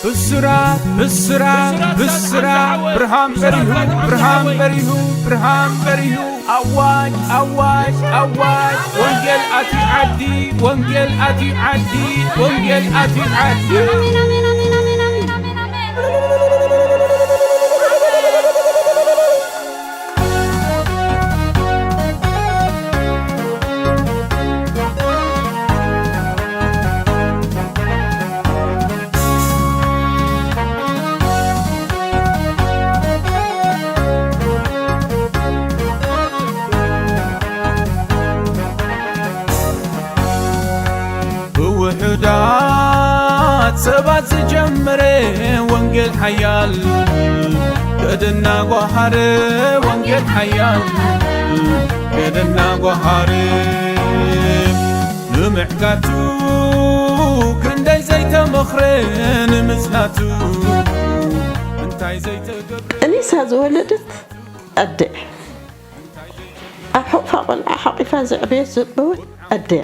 ብስራት ብስራት ብስራት ብርሃን በሪሁ ብርሃን በሪሁ ብርሃን በሪሁ ኣዋጅ ኣዋጅ ኣዋጅ ወንጌል ኣትዩ ዓዲ ወንጌል ኣትዩ ዓዲ ወንጌል ኣትዩ ዓዲ። ብውሑዳት ሰባት ዝጀመረ ወንጌል ሓያል ገደና ጓሃረ ወንጌል ሓያል ገደና ጓሃረ ንምዕጋቱ ክንደይ ዘይተመኽረ ንምጽናቱ እንታይ ዘይተገብረ እኒሳ ዝወለደት ኣደ ኣብ ሕቑፋ ቆልዓ ሓቂፋ ዘዕበየት ዘጥበወት ኣደያ።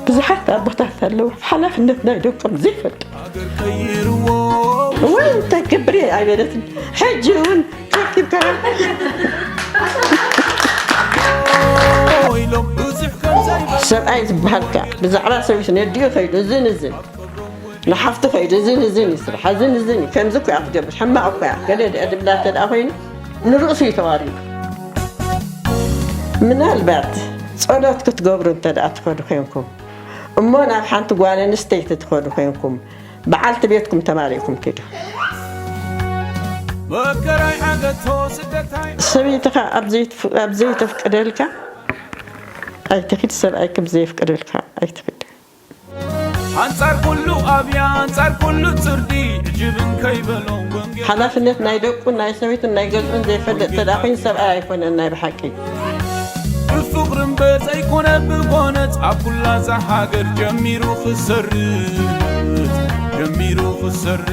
ብዙሓት ኣቦታት ኣለዉ ሓላፍነት ናይ ደቆም ዘይፈልጡ። ወይ እንታይ ክገብር እየ ኣይበለትን። ሕጂ እውን ተኪብካ ሰብኣይ ዝበሃል ከኣ ብዛዕባ ሰብይቱ ነዲኡ ከይዱ እዝን እዝን ንሓፍቱ ከይዱ እዝን እዝን እዩ ስርሓ እዝን እዝን እዩ ከምዚ እኮ እያ ትገብር ሕማቕ እኮ እያ ገለ ድኣ ድብላ እንተ ደኣ ኮይኑ ንርእሱ እዩ ተዋሪዱ። ምናልባት ጸሎት ክትገብሩ እንተ ደኣ ትኸዱ ኮይንኩም እሞ ናብ ሓንቲ ጓል ኣንስተይቲ ትኸዱ ኮይንኩም በዓልቲ ቤትኩም ተማሊእኩም ኪዱ። መከራይ ዓገቶ ስደታይ ሰበይትኻ ኣብ ዘይትፍ- ኣብ ዘይተፍቅደልካ ኣይትኺድ፣ ሰብኣይክ ብዘየፍቅደልካ ኣይትኺድ። ኣንጻር ኩሉ ኣብያ ኣንጻር ኩሉ ጽርዲ ዕጅብን ከይበሎም ወንጌል ሓላፍነት ናይ ደቁን ናይ ሰበይቱን ናይ ገዝኡን ዘይፈልጥ ተደኣ ኮይኑ ሰብኣይ ኣይኮነን ናይ ብሓቂ። ብፍቕሪ እምበር ዘይኮነ ብጎነጽ ኣብ ኩላ እዛ ሃገር ጀሚሩ ክሰርጽ ጀሚሩ ክሰርጽ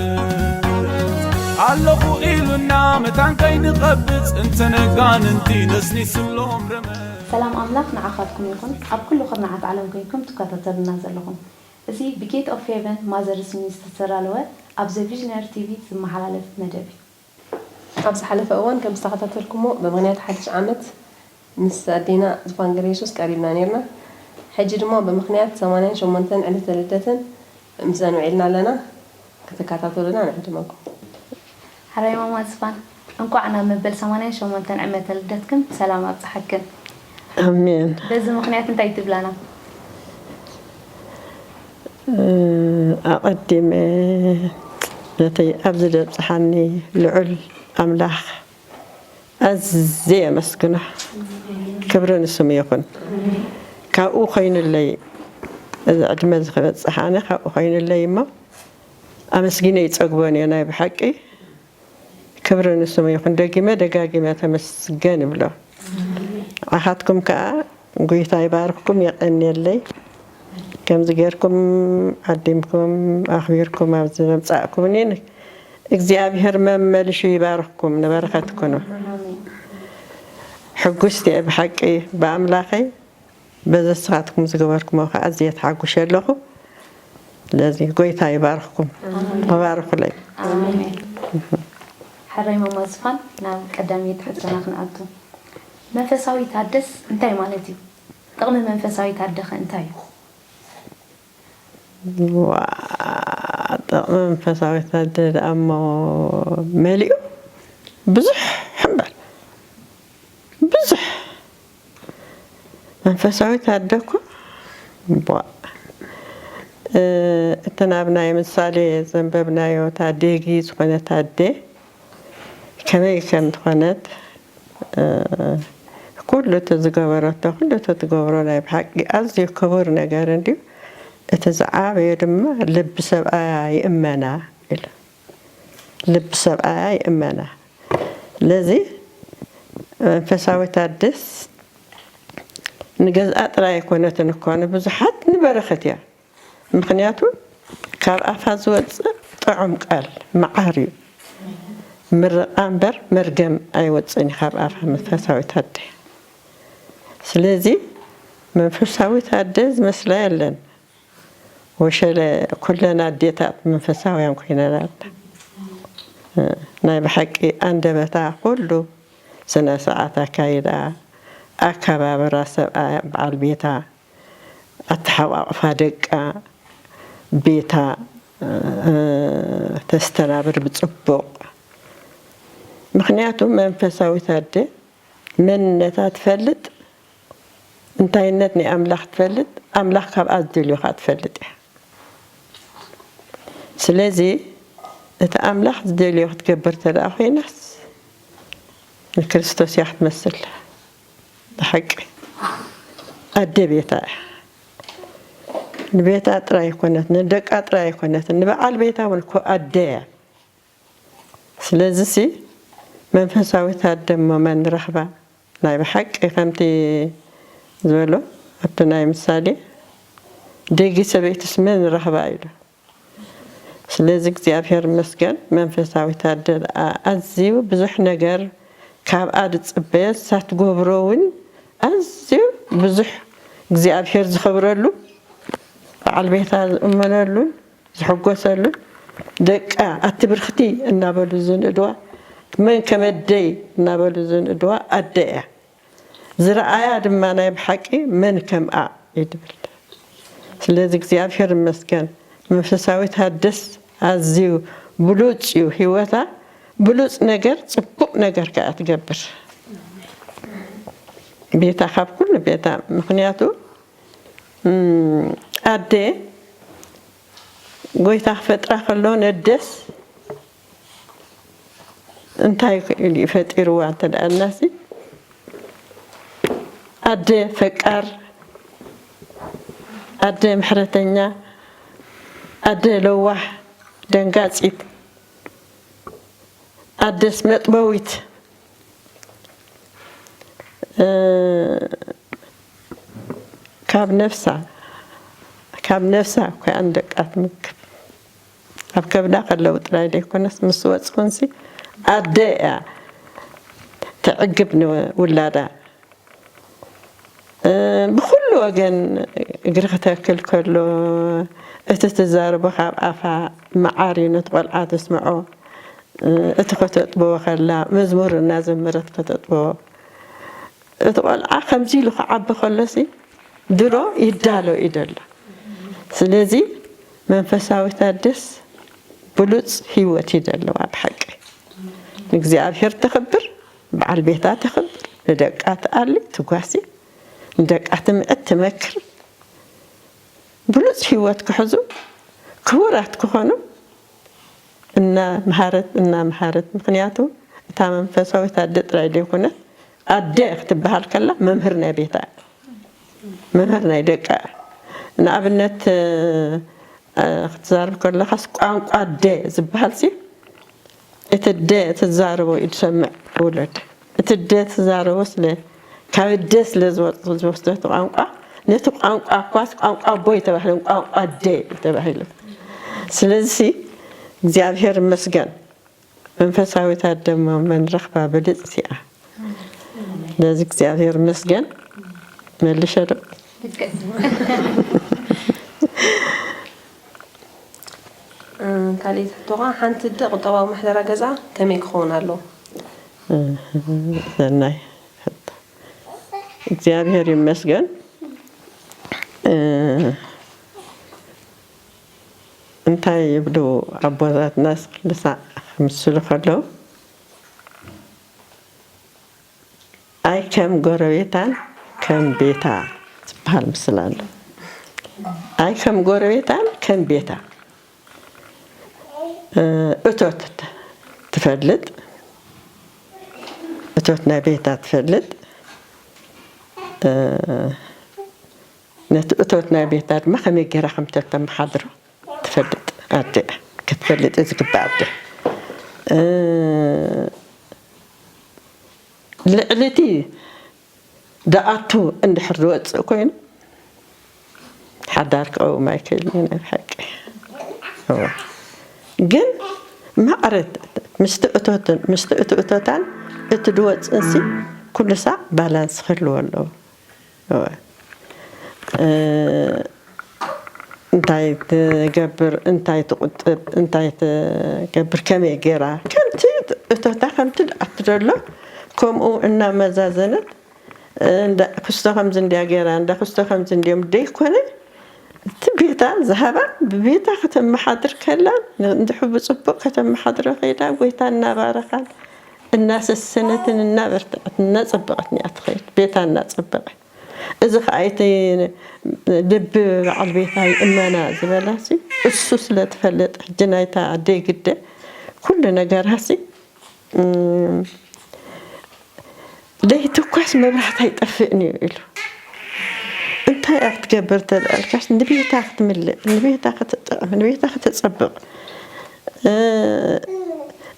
ኣለኹ ኢሉና መታን ከይንቐብጽ እንተነጋንንቲ ነስኒስሎም ረመ ሰላም ኣምላኽ ንዓኻትኩም ይኹን፣ ኣብ ኩሉ ኩርናዓት ዓለም ኮይንኩም ትከታተሉና ዘለኹም። እዚ ብጌት ኦፍ ሄቨን ማዘርስ ሚኒስትሪ ዝተዳለወ ኣብ ዘ ቪዥነሪ ቲቪ ዝመሓላለፍ መደብ እዩ። ኣብ ዝሓለፈ እዋን ከም ዝተኸታተልኩሞ ብምኽንያት ሓድሽ ዓመት ምስ ኣዴና ዙፋን ገረየሱስ ቀሪብና ነይርና። ሕጂ ድማ ብምኽንያት ሰማንያን ሸሞንተን ዕለተ ልደተን ምስኣን ውዒልና ኣለና። ክትከታተሉና ንዕድመኩም። ሕራይ ማማ ዝፋን፣ እንኳዕ ናብ መበል ሰማንያን ሸሞንተን ዕመተ ልደትክን ብሰላም ኣብጽሓክን። ኣሜን። በዚ ምኽንያት እንታይ ትብላና? እ፣ ኣቐዲመ ነቲ ኣብዚ ዘብጽሓኒ ልዑል ኣምላኽ ኣዝየ የመስግኖ። ክብሪ ንስሙ ይኹን። ካብኡ ኮይኑለይ፣ እዚ ዕድመ እዚ ክበጽሕ ኣነ ካብኡ ኮይኑለይ እሞ፣ ኣመስጊነ ይጸግቦን እየ ናይ ብሓቂ። ክብሪ ንስሙ ይኹን። ደጊመ ደጋጊመ ተመስገን እብሎ። ንዓኻትኩም ከኣ ጎይታ ይባርኽኩም፣ የቐንየለይ። ከምዚ ጌርኩም ዓዲምኩም፣ ኣኽቢርኩም ኣብዚ ዘምጻእኩምኒ እግዚኣብሔር መመሊሹ ይባርኽኩም፣ ንበረኸት ኩኑ። ሕጉስቲ እየ ብሓቂ ብኣምላኸይ። በዚ ንስኻትኩም ዝገበርኩሞ ከዓ ኣዝየ ተሓጒሸ ኣለኹ። ስለዚ ጎይታ ይባርኽኩም። ኣሜን። ተባረኹለይ። ኣሜን። ሕራይ ማማ ዝፋን፣ ናብ ቀዳመይቲ ሕቶና ክንኣቱ። መንፈሳዊት ኣደስ እንታይ ማለት እዩ? ጥቕሚ መንፈሳዊት ኣደ ኸ እንታይ እዩ? ዋ፣ ጥቕሚ መንፈሳዊት ኣደ ደኣ እሞ መሊኡ ብዙሕ ሕምበል። ብዙሕ መንፈሳዊት ኣደ እኮ፣ ቧእ። እ፣ እተን ኣብ ናይ ምሳሌ ዘንበብናዮ፣ እታ ኣዴጊ ዝኾነት ኣደ ከመይ ከም ዝኾነት፣ እ፣ ኩሉ እቲ ዝገበረቶ፣ ኩሉ እቲ ትገብሮ ናይ ብሓቂ ኣዝዩ ክቡር ነገር እንድዩ። እቲ ዝዓበየ ድማ ልቢ ሰብኣያ ይእመና ኢሉ። ልቢ ሰብኣያ ይእመና። ስለዚ መንፈሳዊት ኣደስ ንገዝኣ ጥራይ ኣይኮነትን እኮ፣ ንብዙሓት ንበረኸት እያ። ምኽንያቱ ካብ ኣፋ ዝወፅእ ጥዑም ቃል መዓር እዩ። ምርቓ እምበር መርገም ኣይወፅእን እዩ ካብ ኣፋ መንፈሳዊት ኣደ። ስለዚ መንፈሳዊት ኣደ ዝመስላ የለን። ወሸለ ኩለን ኣዴታት መንፈሳውያን ኮይነን ኣለና። ናይ ብሓቂ ኣንደበታ ኩሉ ስነ ስርዓት ኣካይዳ፣ ኣከባብራ ሰብኣያ በዓል ቤታ፣ ኣተሓቋቕፋ ደቃ፣ ቤታ ተስተናብር ብጽቡቕ። ምኽንያቱ መንፈሳዊት ኣደ መንነታ ትፈልጥ፣ እንታይነት ናይ ኣምላኽ ትፈልጥ፣ ኣምላኽ ካብኣ ዝደልዮ ከኣ ትፈልጥ እያ። ስለዚ እቲ ኣምላኽ ዝደልዮ ክትገብር እንተ ደኣ ኮይናስ ንክርስቶስ እያ ክትመስል። ብሓቂ ኣደ ቤታ እያ። ንቤታ ጥራይ ኣይኮነትን፣ ንደቃ ጥራይ ኣይኮነትን፣ ንበዓል ቤታ እውን እኮ ኣደ እያ። ስለዚሲ መንፈሳዊት ኣደ እሞ መን ረኽባ? ናይ ብሓቂ ከምቲ ዝበሎ ኣብቲ ናይ ምሳሌ፣ ደጊ ሰበይትስ መን ረኽባ ኢሉ። ስለዚ እግዚኣብሔር ይመስገን፣ መንፈሳዊት ኣደ ደኣ ኣዝዩ ብዙሕ ነገር ካብኣ ዝጽበዮ፣ እሳ ትገብሮ እውን ኣዝዩ ብዙሕ እግዚኣብሔር ዝኸብረሉ፣ በዓል ቤታ ዝእመነሉን ዝሕጎሰሉን፣ ደቃ ኣቲ ብርኽቲ እናበሉ ዝንእድዋ፣ መን ከም ኣደይ እናበሉ ዝንእድዋ ኣደ እያ። ዝረኣያ ድማ ናይ ብሓቂ መን ከምኣ እዩ ዝብል። ስለዚ እግዚኣብሔር ይመስገን፣ መንፈሳዊት ኣደስ ኣዝዩ ብሉጽ እዩ ህይወታ። ብሉጽ ነገር፣ ጽቡቕ ነገር ከኣ ትገብር። ቤታ ካብ ኩሉ ቤታ፣ ምኽንያቱ፣ እም፣ ኣደ ጎይታ ክፈጥራ ከሎ ነደስ እንታይ ኢሉ እዩ ፈጢርዋ እንተ ደኣ ኢልናሲ፣ ኣደ ፈቃር፣ ኣደ ምሕረተኛ፣ ኣደ ለዋህ፣ ደንጋጺት፣ ኣደስ መጥበዊት፣ እ፣ ካብ ነፍሳ፣ ካብ ነፍሳ እኮ እያ ንደቃ ትምግብ። ኣብ ከብዳ ከለዉ ጥራይ ዘይኮነስ ምስ ወጽኡንሲ ኣደ እያ ተዕግብ ንውላዳ። እ፣ ብኹሉ ወገን እግሪ ክተክል ከሎ፣ እቲ ትዛረቦ ካብ ኣፋ መዓር እዩ፣ ነቲ ቆልዓ ተስምዖ። እ፣ እቲ ከተጥብዎ ከላ መዝሙር እናዘመረት ከተጥብዎ። እቲ ቆልዓ ከምዚ ኢሉ ክዓቢ ከሎሲ ድሮ ይዳሎ እዩ ዘሎ። ስለዚ መንፈሳዊት ኣደስ ብሉጽ ህይወት እዩ ዘለዋ ብሓቂ። ንእግዚኣብሔር ተኽብር፣ በዓል ቤታ ተኽብር፣ ንደቃ ትኣሊ፣ ትጓሲ፣ ንደቃ ትምዕድ፣ ትመክር፣ ብሉጽ ህይወት ክሕዙ፣ ክቡራት ክኾኑ እናምሃረት፣ እናምሃረት። ምኽንያቱ እታ መንፈሳዊት ኣደ ጥራይ ዘይኮነት፣ ኣደ ክትበሃል ከላ መምህር ናይ ቤታ እያ። መምህር ናይ ደቃ እያ። ንኣብነት፣ እ፣ ክትዛረብ ከለኻስ ቋንቋ ኣደ ዝበሃልሲ፣ እቲ ኣደ ትዛረቦ እዩ ዝሰምዕ ውሉድ። እቲ ኣደ ትዛረቦ ስለ፣ ካብ ኣደ ስለ ዝወጽ-፣ ዝወስዶ እቲ ቋንቋ፣ ነቲ ቋንቋ እኳስ ቋንቋ ኣቦ ኣይተባህለን፣ ቋንቋ ኣደ እዩ ተባሂሉ። ስለዚሲ እግዚኣብሔር ይመስገን፣ መንፈሳዊት ኣደ እሞ መን ረኽባ ብልጽቲ እያ። ስለዚ እግዚኣብሔር ይመስገን። መልሸ ዶ? ልክዕ። እ፣ ካልኣይቲ ሕቶኻ፣ ሓንቲ ኣደ ቁጠባዊ ምሕደራ ገዝኣ ከመይ ክኸውን ኣለዎ? ሰናይ ሕቶ። እግዚኣብሔር ይመስገን። እ፣ እንታይ ይብሉ ኣቦታትና፣ ክልሳ ክምስሉ ከለዉ፣ ኣይ ከም ጎረቤታን ከም ቤታ ዝበሃል ምስላ ኣሎ። ኣይ ከም ጎረቤታን ከም ቤታ። እ፣ እቶት ትፈልጥ፣ እቶት ናይ ቤታ ትፈልጥ፣ እ፣ ነቲ እቶት ናይ ቤታ ድማ ከመይ ገይራ ከም ተተመሓድሮ ትፈልጥ ኣደ እያ። ክትፈልጥ ዝግባእ ኣደ። እ፣ ልዕሊ እቲ ደኣቱ እንድሕር ዝወፅእ ኮይኑ ሓዳር ክቐውም ኣይክእልን እዩ ናይ ብሓቂ። እወ። ግን ማዕረ ምስቲ እቶትን ምስቲ እቲ እቶታን እቲ ዝወፅእንሲ ኩሉ ሳዕ ባላንስ ክህልዎ ኣለዎ። እወ። እ፣ እንታይ ትገብር፣ እንታይ ትቑጥብ፣ እንታይ ትገብር፣ ከመይ ገይራ፣ ከምቲ እቶታ ከምቲ ደኣ ትደሎ፣ ከምኡ እናመዛዘነት፣ እንዳ ክስቶ ከምዚ እንድያ ገይራ፣ እንዳ ክስቶ ከምዚ እንድዮም ደይኮነ፣ እቲ ቤታ ዝሃባ ብቤታ ከተመሓድር ከላ፣ እንድሕር ብጽቡቕ ከተመሓድሮ ከይዳ፣ ጎይታ እናባረኻን እናሰሰነትን እናበርትዐት እናጸበቐትን እያ ትኸይድ፣ ቤታ እናጸበቐት። እዚ ኸኣ እቲ ልቢ በዓል ቤታ ይእመና ዝበላሲ እሱ ስለ ትፈልጥ፣ ሕጂ ናይታ ኣደይ ግደ ኩሉ ነገራሲ፣ እም፣ ለይቲ እኳስ መብራህቲ ኣይጠፍእን እዩ ኢሉ። እንታይ እያ ክትገብር ተልኣልካስ ንቤታ ክትምልእ፣ ንቤታ ክትጥዕም፣ ንቤታ ከተጸብቕ፣ እ፣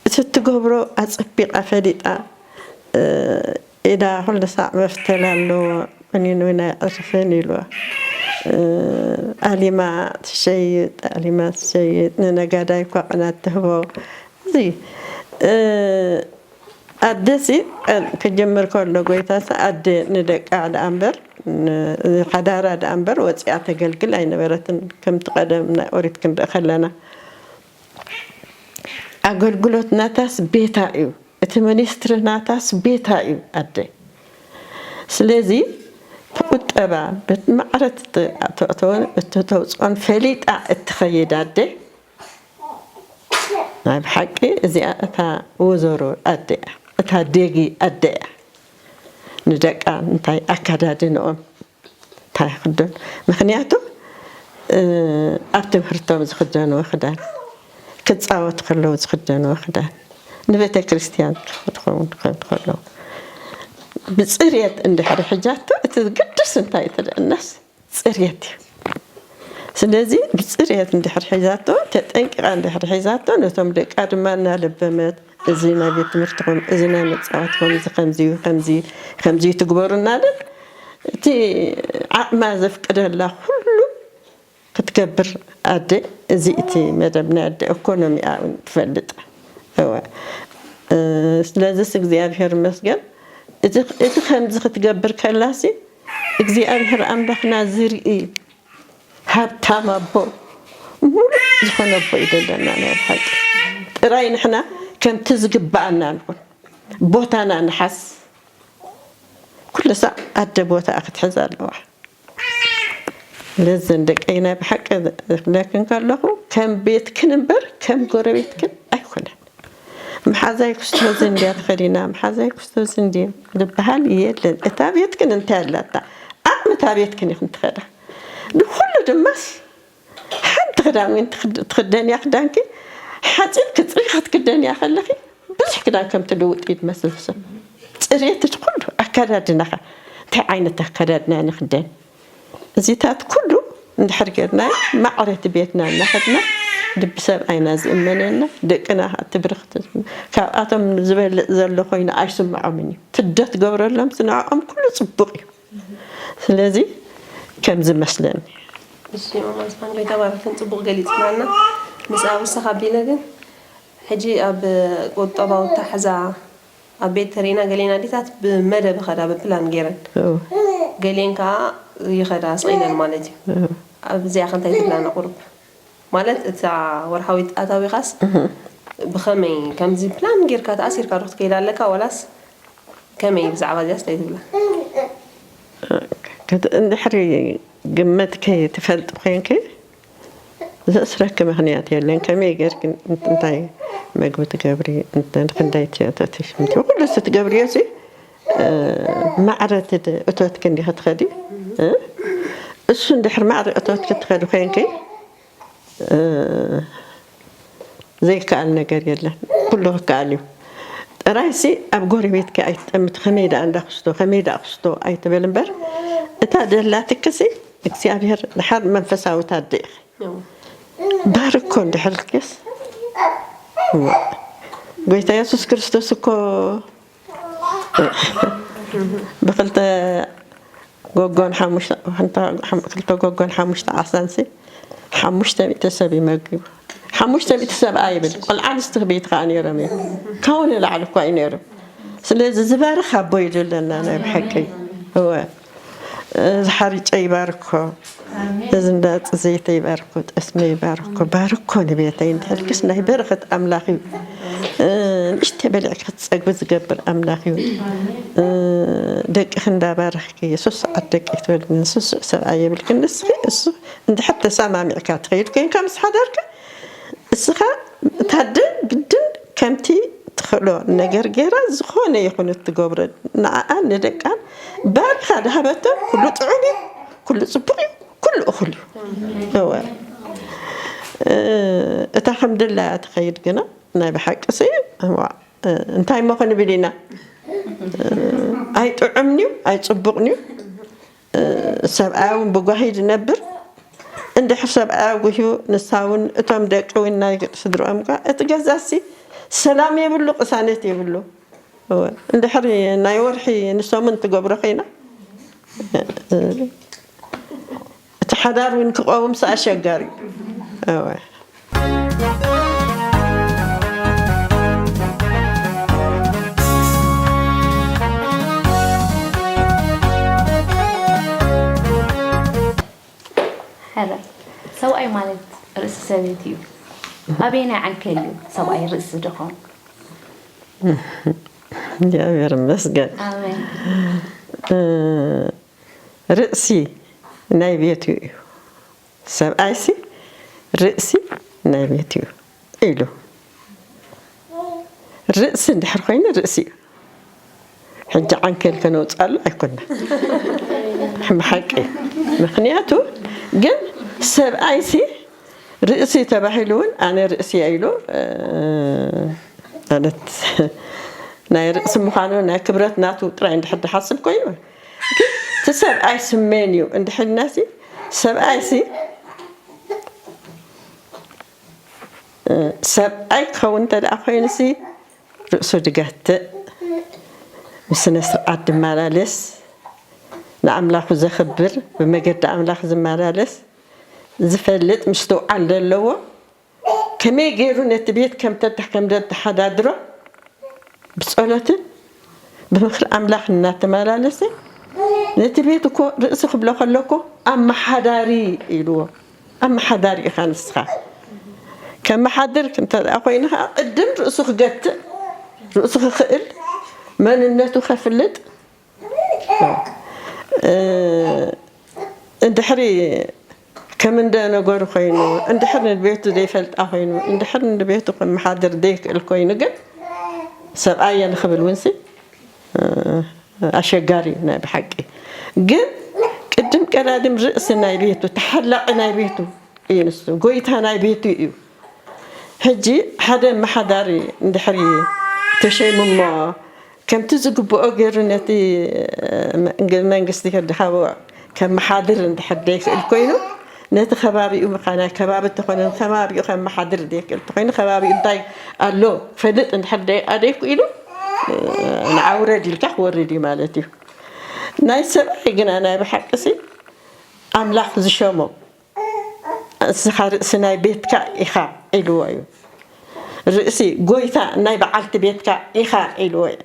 እቲ እትገብሮ ኣጸቢቓ ፈሊጣ፣ እ፣ ኢዳ ኩሉ ሳዕ መፍተል ኣለዎ፣ ቁኒን እውን ኣይዕርፍን ኢልዋ። እ፣ ኣሊማ ትሸይጥ፣ ኣሊማ ትሸይጥ፣ ንነጋዳይ እኳ ቅናት ትህቦ። እዚ፣ እ፣ ኣደሲ፣ እ፣ ክጅምር ከሎ ጎይታሲ ኣደ ንደቃ ደኣ እምበር፣ ን-፣ ሓዳራ ደኣ እምበር ወፂኣ ተገልግል ኣይነበረትን። ከምቲ ቀደም ናይ ኦሪት ክንርኢ ከለና ኣገልግሎት ናታስ ቤታ እዩ። እቲ ሚኒስትሪ ናታስ ቤታ እዩ ኣደ። ስለዚ ቁጠባ ብማዕረ እተእትኦን እተውፅኦን ፈሊጣ እትኸይድ ኣደ፣ ናይ ብሓቂ እዚኣ እታ ወዘሮ ኣደ እያ፣ እታ ደጊ ኣደ እያ። ንደቃ እንታይ ኣከዳድንኦም እንታይ ክደን፣ ምኽንያቱ፣ እ፣ ኣብ ትምህርቶም ዝኽደንዎ ክዳን፣ ክጻወቱ ከለዉ ዝኽደንዎ ክዳን፣ ንቤተ ክርስቲያን ክኸዱ ክኸውን ክኸዱ ከለዉ ብጽርየት እንድሕሪ ሒዛቶ፣ እቲ ዝግድስ እንታይ እዩ ተደእናስ ጽርየት እዩ። ስለዚ ብጽርየት እንድሕሪ ሒዛቶ፣ ተጠንቂቓ እንድሕሪ ሒዛቶ፣ ነቶም ደቃ ድማ እናለበመት፣ እዚ ናይ ቤት ትምህርትኹም፣ እዚ ናይ መጻወትኹም፣ እዚ ከምዚ እዩ፣ ከምዚ፣ ከምዚ ትግበሩ እናበል፣ እቲ ዓቕማ ዘፍቅደላ ኩሉ ክትገብር ኣደ፣ እዚ እቲ መደብ ናይ ኣደ ኢኮኖሚኣ እውን ትፈልጥ። እወ። እ፣ ስለዚስ እግዚኣብሔር ይመስገን። እቲ፣ እቲ ከምዚ ክትገብር ከላሲ፣ እግዚኣብሔር ኣምላኽና ዝርኢ ሃብታም ኣቦ፣ ሙሉእ ዝኾነ ኣቦ እዩ ዘለና ናይ ብሓቂ። ጥራይ ንሕና ከምቲ ዝግብኣና ንኹን፣ ቦታና ንሓዝ። ኩሉ ሳዕ ኣደ ቦታኣ ክትሕዝ ኣለዋ። ለዘን ደቀይ ናይ ብሓቂ ዝብለክን ከለኹ፣ ከም ቤትክን እምበር ከም ጎረቤትክን ኣይኮነን። መሓዛይ ክስቶ እዚ እንድያ ተኸዲና፣ መሓዛይ ክስቶ እዚ እንድዩ ዝበሃል የለን። እታ ቤትክን እንታይ ኣላታ? ዓቕሚ እታ ቤትክን ኢኽን ትኸዳ። ንኹሉ ድማስ ሓንቲ ክዳን እውን ትኽድ-፣ ትኽደንያ ክዳንኪ ሓፂር ክፅሪ ክትክደንያ ከለኺ ብዙሕ ክዳን ከም ትልውጥ እዩ ዝመስል ሰብ። ፅሬት እቲ ኩሉ ኣከዳድናኻ፣ እንታይ ዓይነት ኣከዳድና ንኽደን? እዚታት ኩሉ እንድሕር ጌርና ማዕረ እቲ ቤትና እናኸድና ልቢ ሰብኣይና ዝእመነና፣ ደቅና ትብርኽቲ፣ ካብኣቶም ዝበልፅ ዘሎ ኮይኑ ኣይስምዖምን እዩ። ትደ ትገብረሎም ንዕኦም ኩሉ ፅቡቕ እዩ። ስለዚ ከምዚ መስለኒ። እሺ፣ ማማ ዝፋን ጎይታ ባረክን ጽቡቕ ገሊጽናልና። ምስ ኣብሳ ካቢለ ግን ሕጂ ኣብ ቁጠባዊ ኣታሓዛ ኣብ ቤት ተሪእና ገሌና ኣዴታት ብመደብ ይኸዳ ብፕላን ገይረን። እዎ። ገሌን ከኣ ይኸዳ ስቕ ኢለን ማለት እዩ። እዎ። ኣብዚኣ ከ እንታይ ትብላና ቁሩብ? ማለት እታ ወርሓዊት ኣታዊኻስ እህ። ብኸመይ ከምዚ ፕላን ጌርካ ተኣሲርካ ዶ ክትከይድ ኣለካ ዋላስ ከመይ ብዛዕባ እዚኣስ እንታይ ትብላ? ከት-፣ እንድሕሪ ግምት ከይትፈልጥ ኮይንኪ ዘእስረኪ ምኽንያት የለን። ከመይ ጌርኪ እንት-፣ እንታይ መግቢ ትገብሪ፣ እንት-፣ ክንደይ ት-፣ ት-፣ ትሽምቲ፣ ኩሉ እዚ ትገብርዮ ሲ፣ እ፣ ማዕረ ትድ-፣ እቶትኪ እንዲኺ ትኸዲ፣ እ? እሱ እንድሕሪ ማዕረ እቶትኪ ትኸዲ ኮይንኪ፣ እ፣ ዘይከኣል ነገር የለን። ኩሉ ክከኣል እዩ። ጥራይሲ ኣብ ጎረቤትኪ ኣይትጠምቲ፣ ከመይ ደኣ እንዳ ክስቶ፣ ከመይ ደኣ ክስቶ ኣይትበል እምበር፣ እታ ደላትክሲ እግዚኣብሔር ድሓር መንፈሳዊት ኣደ ኢኺ። እዎ። ባርኮ እንድሕር ኢልክስ፣ እዋ፣ ጎይታ የሱስ ክርስቶስ እኮ ብኽልተ ጎጎን ሓሙሽተ፣ ሓንቲ፣ ሓም-፣ ክልተ ጎጎን ሓሙሽተ ዓሳንሲ ሓሙሽተ ሚእቲ ሰብ ይመግቡ። ሓሙሽተ ሚእቲ ሰብ ኣይብል፣ ቆልዓ ኣንስቲ ክብይቲ ከኣ ነይሮም እዮም። ካብኡ ንላዕሊ እኳ እዩ ነይሩ። ስለዚ ዝባርኽ ኣቦ እዩ ዘለና ናይ ብሓቂ። እወ። እዚ ሓሪጨ ይባርኮ፣ እዚ እንዳ ጽዘይተ ይባርኮ፣ ጠስመ ይባርኮ፣ ባርኮ ንቤተይ እንድሕልክስ ናይ በረኸት ኣምላኽ እዩ። ንእሽተ በሊዕካ ክትጸግቢ ዝገብር ኣምላኽ እዩ። ደቅኺ እንዳባረኽኪ ሱስ ሰዓት ደቂ ትበልኒ ሱስ ሰብኣይ የብልክን ንስኺ እሱ እንድሕር ተሰማሚዕካ ትኸይድ ኮይንካ ምስ ሓዳርካ እስኻ እታ ኣደ ግድን ከምቲ ትኽእሎ ነገር ገይራ ዝኾነ ይኹን እትገብሮ ንዓኣን ንደቃን ባርኻ ድሃበቶ ኩሉ ጥዑም እዩ፣ ኩሉ ጽቡቕ እዩ፣ ኩሉ እኹል እዩ። እወ እታ ከም ድላያ ትኸይድ ግና ናይ ብሓቂ ሲ እዋ እንታይ እሞ ክንብል ኢና? ኣይጥዑምን እዩ፣ ኣይጽቡቕን እዩ። ሰብኣያ እውን ብጓሂ ዝነብር እንድሕር ሰብኣያ ጉህዩ ንሳ እውን እቶም ደቂ እውን ናይ ስድርኦም ኳ እቲ ገዛሲ ሰላም የብሉ ቅሳነት የብሉ። እወ፣ እንድሕር ናይ ወርሒ ንሰሙን ትገብሮ ኮይና እቲ ሓዳር እውን ክቐውምስ ኣሸጋሪ እዩ። እወ። ሕራይ ሰብኣይ ማለት ርእሲ ሰበይቲ እዩ። ኣበየናይ ዓንኬል እዩ ሰብኣይ ርእሲ ድኾን? እግዚኣብሔር ይመስገን። ኣሜን። ርእሲ ናይ ቤቱ እዩ። ሰብኣይሲ ርእሲ ናይ ቤቱ እዩ ኢሉ ርእሲ እንድሕር ኮይኑ ርእሲ እዩ። ሕጂ ዓንኬል ከነውፅኣሉ ኣይኮና ብሓቂ። ምክንያቱ ግን ሰብኣይሲ ርእሲ ተባሂሉ እውን ኣነ ርእሲ እየ ኢሉ ማለት ናይ ርእሲ ምዃኑ ናይ ክብረት ናቱ ጥራይ እንድሕር ዝሓስብ ኮይኑ ግን እቲ ሰብኣይ ስመን እዩ እንድሕር ኢልናሲ ሰብኣይሲ ሰብኣይ ክኸውን እንተ ደኣ ኮይኑሲ ርእሱ ዝገትእ ብስነ ስርዓት ዝመላለስ ንኣምላኹ ዘኽብር ብመገዲ ኣምላኽ ዝመላለስ ዝፈልጥ ምስትውዓል ዘለዎ ከመይ ገይሩ ነቲ ቤት ከም ተተሕ ከም ዘተሓዳድሮ ብጸሎትን ብምኽሪ ኣምላኽ እናተመላለሰ ነቲ ቤት እኮ ርእሲ ክብሎ ከሎ እኮ ኣመሓዳሪ ኢልዎ። ኣመሓዳሪ ኢኻ ንስኻ። ከመሓድር እንተ ደኣ ኮይኑ ኸዓ ቅድም ርእሱ ክገትእ ርእሱ ክኽእል መንነቱ ከፍልጥ እንድሕሪ ከም እንደ ነገሩ ኮይኑ እንድሕር ንቤቱ ዘይፈልጣ ኮይኑ እንድሕር ንቤቱ ክመሓድር ዘይክእል ኮይኑ ግን ሰብኣየ ንክብል ውንሲ ኣሸጋሪ ናይ ብሓቂ ግን ቅድም ቀዳድም ርእሲ ናይ ቤቱ ተሓላቂ ናይ ቤቱ እዩ ንሱ ጎይታ ናይ ቤቱ እዩ ሕጂ ሓደ መሓዳሪ እንድሕሪ ተሸይሙ እሞ ከምቲ ዝግብኦ ገይሩ ነቲ መንግስቲ ከድሃቦ ከመሓድር እንድሕር ዘይክእል ኮይኑ ነቲ ከባቢኡ ምካ ናይ ከባቢ እንተኾነ ከባቢኡ ከመሓድር ዘይክእል እንተኮይኑ ከባቢኡ እንታይ ኣሎ ክፈልጥ እንድሕር ኣደይኩ ኢሉ ንዓውረድ ኢልካ ክወርድ እዩ ማለት እዩ ናይ ሰብኣይ ግና ናይ ብሓቅሲ ኣምላኽ ዝሸሞ እስኻ ርእሲ ናይ ቤትካ ኢኻ ኢልዎ እዩ ርእሲ ጎይታ ናይ በዓልቲ ቤትካ ኢኻ ኢልዎ እዩ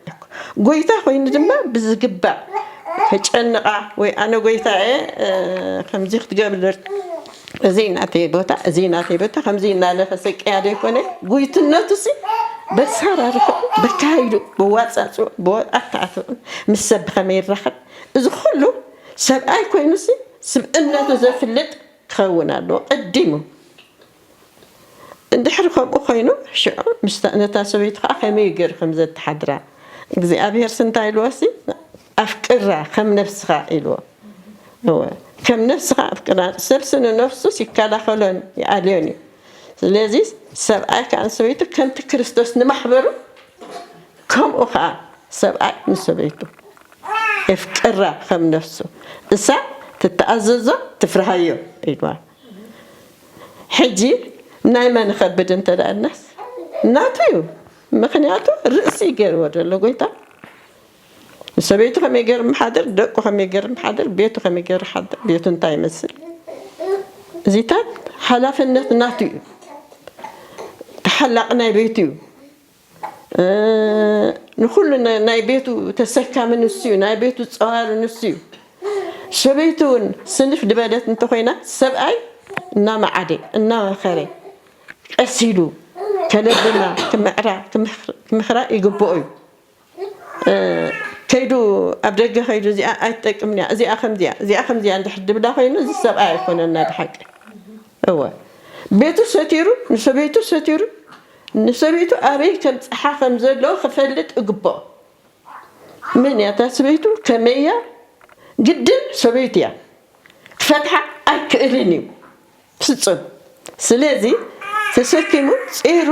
ጎይታ ኮይኑ ድማ ብዝግባእ ከጨንቓ ወይ ኣነ ጎይታ እየ ከምዚ ክትገብር እዚ ናተይ ቦታ እዚ ናተይ ቦታ ከምዚ እናለ ከሰቅያ ዘይኮነ ጉይትነቱ ሲ በሳራርሑ በካይዱ ብዋፃፅኡ ብኣተኣትኡ ምስ ሰብ ብኸመይ ይራኸብ እዚ ኩሉ ሰብኣይ ኮይኑ ሲ ስብእነቱ ዘፍልጥ ክኸውን ኣለዎ ቀዲሙ እንድሕር ከምኡ ኮይኑ ሽዑ ምስታ ነታ ሰበይቱ ከዓ ከመይ ገይሩ ከም ዘተሓድራ እግዚኣብሄርሲ እንታይ ኢልዎሲ ኣፍቅራ ከም ነብስኻ ኢልዎ እወ ከም ነብስኻ ኣፍቅራ ሰብሲ ንነፍሱስ ይከላኸሎን ይኣልዮን እዩ ስለዚ ሰብኣይ ከዓ ንሰበይቱ ከምቲ ክርስቶስ ንማሕበሩ ከምኡ ከዓ ሰብኣይ ንሰበይቱ የፍቅራ ከም ነፍሱ እሳ ትተኣዘዞ ትፍርሃዮ ኢልዋ ሕጂ ናይ መን ኸብድ እንተ ደኣልናስ ናቱ እዩ ምኽንያቱ ርእሲ ገይርዎ ዘሎ ጎይታ ንሰበይቱ ከመይ ገይሩ ምሓድር ደቁ ከመይ ገይሩ ምሓድር ቤቱ ከመይ ገይሩ ሓድር ቤቱ እንታይ ይመስል እዚታት ሓላፍነት ናቱ እዩ ተሓላቂ ናይ ቤቱ እዩ ንኩሉ ናይ ቤቱ ተሰካሚ ንሱ እዩ ናይ ቤቱ ፀዋሪ ንሱ እዩ ሰበይቲ እውን ስንፍ ድበለት እንተኾይና፣ ሰብኣይ እናመዓደ እናመኸረ ቀስ ኢሉ ከለብማ፣ ክምዕራ፣ ክምኽራ ይግብኦ እዩ። ከይዱ ኣብ ደገ ከይዱ እዚኣ ኣይትጠቅምን እያ፣ እዚኣ ከምዚኣ፣ እዚኣ ከምዚኣ እንድሕር ድብላ ኮይኑ፣ እዚ ሰብኣይ ኣይኮነና ብሓቂ። እወ፣ ቤቱ ሰቲሩ፣ ንሰበይቱ ሰቲሩ፣ ንሰበይቱ ኣበይ ከምፅሓ ከም ዘለዎ ክፈልጥ እግብኦ። መን እያ እታ ሰበይቱ? ከመይ እያ? ግድን ሰበይቱ እያ። ክፈትሓ ኣይክእልን እዩ። ፍጹም። ስለዚ ተሰኪሙ ጺሩ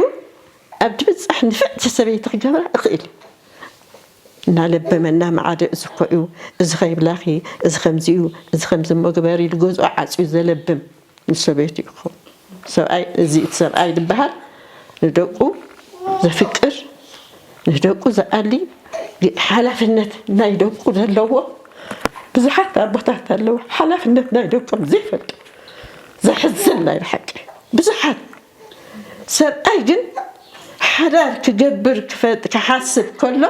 ኣብ ትብጻሕ ንፍዕቲ ሰበይቲ ክገብራ እኽእል። እናለበመ እናመዓደ፣ እዚ እኮ እዩ፣ እዚ ከይብላኺ፣ እዚ ከምዚ እዩ፣ እዚ ከምዚ እሞ ግበሪ ኢሉ ገዝኡ ዓጽዩ ዘለብም ንሰበይቱ እዩ ክኸውን። ሰብኣይ፣ እዚ እቲ ሰብኣይ ዝበሃል ንደቁ ዘፍቅር፣ ንደቁ ዝኣሊ፣ ሓላፍነት ናይ ደቁ ዘለዎ፣ ብዙሓት ኣቦታት ኣለዉ ሓላፍነት ናይ ደቆም ዘይፈልጡ። ዘሕዝን ናይ ብሓቂ ብዙሓት። ሰብኣይ ግን ሓዳር ክገብር ክፈጥ-፣ ክሓስብ ከሎ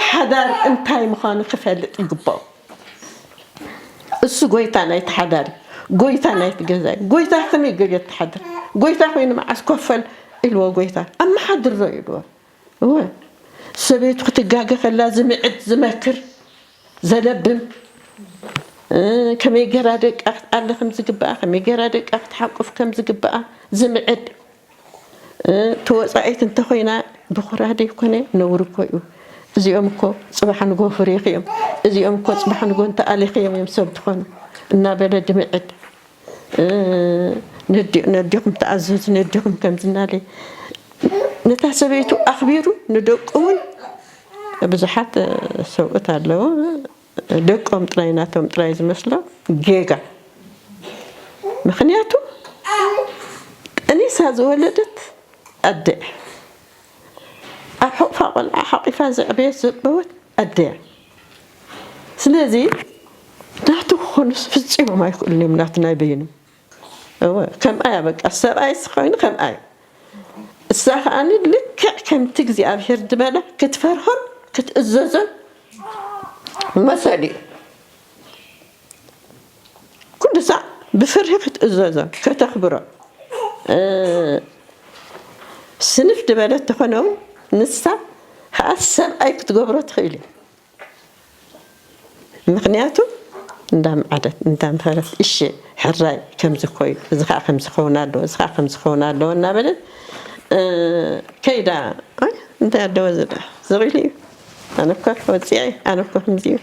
ሓዳር እንታይ ምዃኑ ክፈልጥ ይግብኦ። እሱ ጎይታ ናይቲ ሓዳር እዩ። ጎይታ ናይቲ ገዛ እዩ። ጎይታ ከመይ ገይሩ የተሓድር? ጎይታ ኮይኑ መዓስ ኮፈል ኢልዎ ጎይታ? ኣመሓድሮ ኢልዎ። እወ። ሰበይቱ ክትጋገ ከላ ዝምዕድ፣ ዝመክር፣ ዘለብም፣ እ፣ ከመይ ገይራ ደቃ ክትኣሊ ከም ዝግብኣ፣ ከመይ ገይራ ደቃ ክትሓቁፍ ከም ዝግብኣ ዝምዕድ፣ እ፣ ተወጻኢት እንተኾይና ብኹራደ ይኮነ ነውሪ እኮ እዩ። እዚኦም እኮ ጽባሕ ንጎ ፍሬኺ እዮም፣ እዚኦም እኮ ጽባሕ ንጎ እንተኣሊኺ እዮም፣ እዮም ሰብ ትኾኑ እናበለ ድምዕድ፣ እ፣ ነዲ-፣ ነዲኹም ተኣዘዙ፣ ነዲኹም ከምዚ እናለ ነታ ሰበይቱ ኣኽቢሩ ንደቁ እውን ብዙሓት፣ እ፣ ሰብኡት ኣለዉ። ደቆም ጥራይ ናቶም ጥራይ ዝመስሎም ጌጋ። ምኽንያቱ ጠኒሳ ዝወለደት ኣደ፣ ኣብ ሕቑፋ ቆልዓ ሓቂፋ ዘዕበየት ዘጥበወት ኣደ እያ። ስለዚ ናቱ ክኾኑስ ፍጺሞም ኣይክእሉን እዮም፣ ናቱ ናይ በይኑ። እወ፣ ከምኣ እያ በቃ። ሰብኣይስ ኮይኑ ከምኣ እዩ። እሳ ከኣኒ ልክዕ ከምቲ እግዚኣብሔር ዝበላ ክትፈርሆን ክትእዘዞን መሰል እዩ። ኩሉ ሳዕ ብፍርሂ ክትእዘዞ፣ ከተኽብሮ። እ፣ ስንፍ ድበለት ተኾነው ንሳ ከኣ ሰብኣይ ክትገብሮ ትኽእል እዩ። ምኽንያቱ እንዳምዓደት፣ እንዳምኸረት፣ እሺ፣ ሕራይ ከምዚ እኮ እዩ፣ እዚ ኸዓ ከምዚ ክኸውን ኣለዎ፣ እዚ ኸዓ ከምዚ ክኸውን ኣለዎ እናበለት፣ እ፣ ከይዳ፣ ኣይ፣ እንታይ ኣለዎ እዚ ደኣ? ዝቕ ኢሉ እዩ። ኣነ እኮ ወፂዐ፣ ኣነ እኮ ከምዚ እዩ።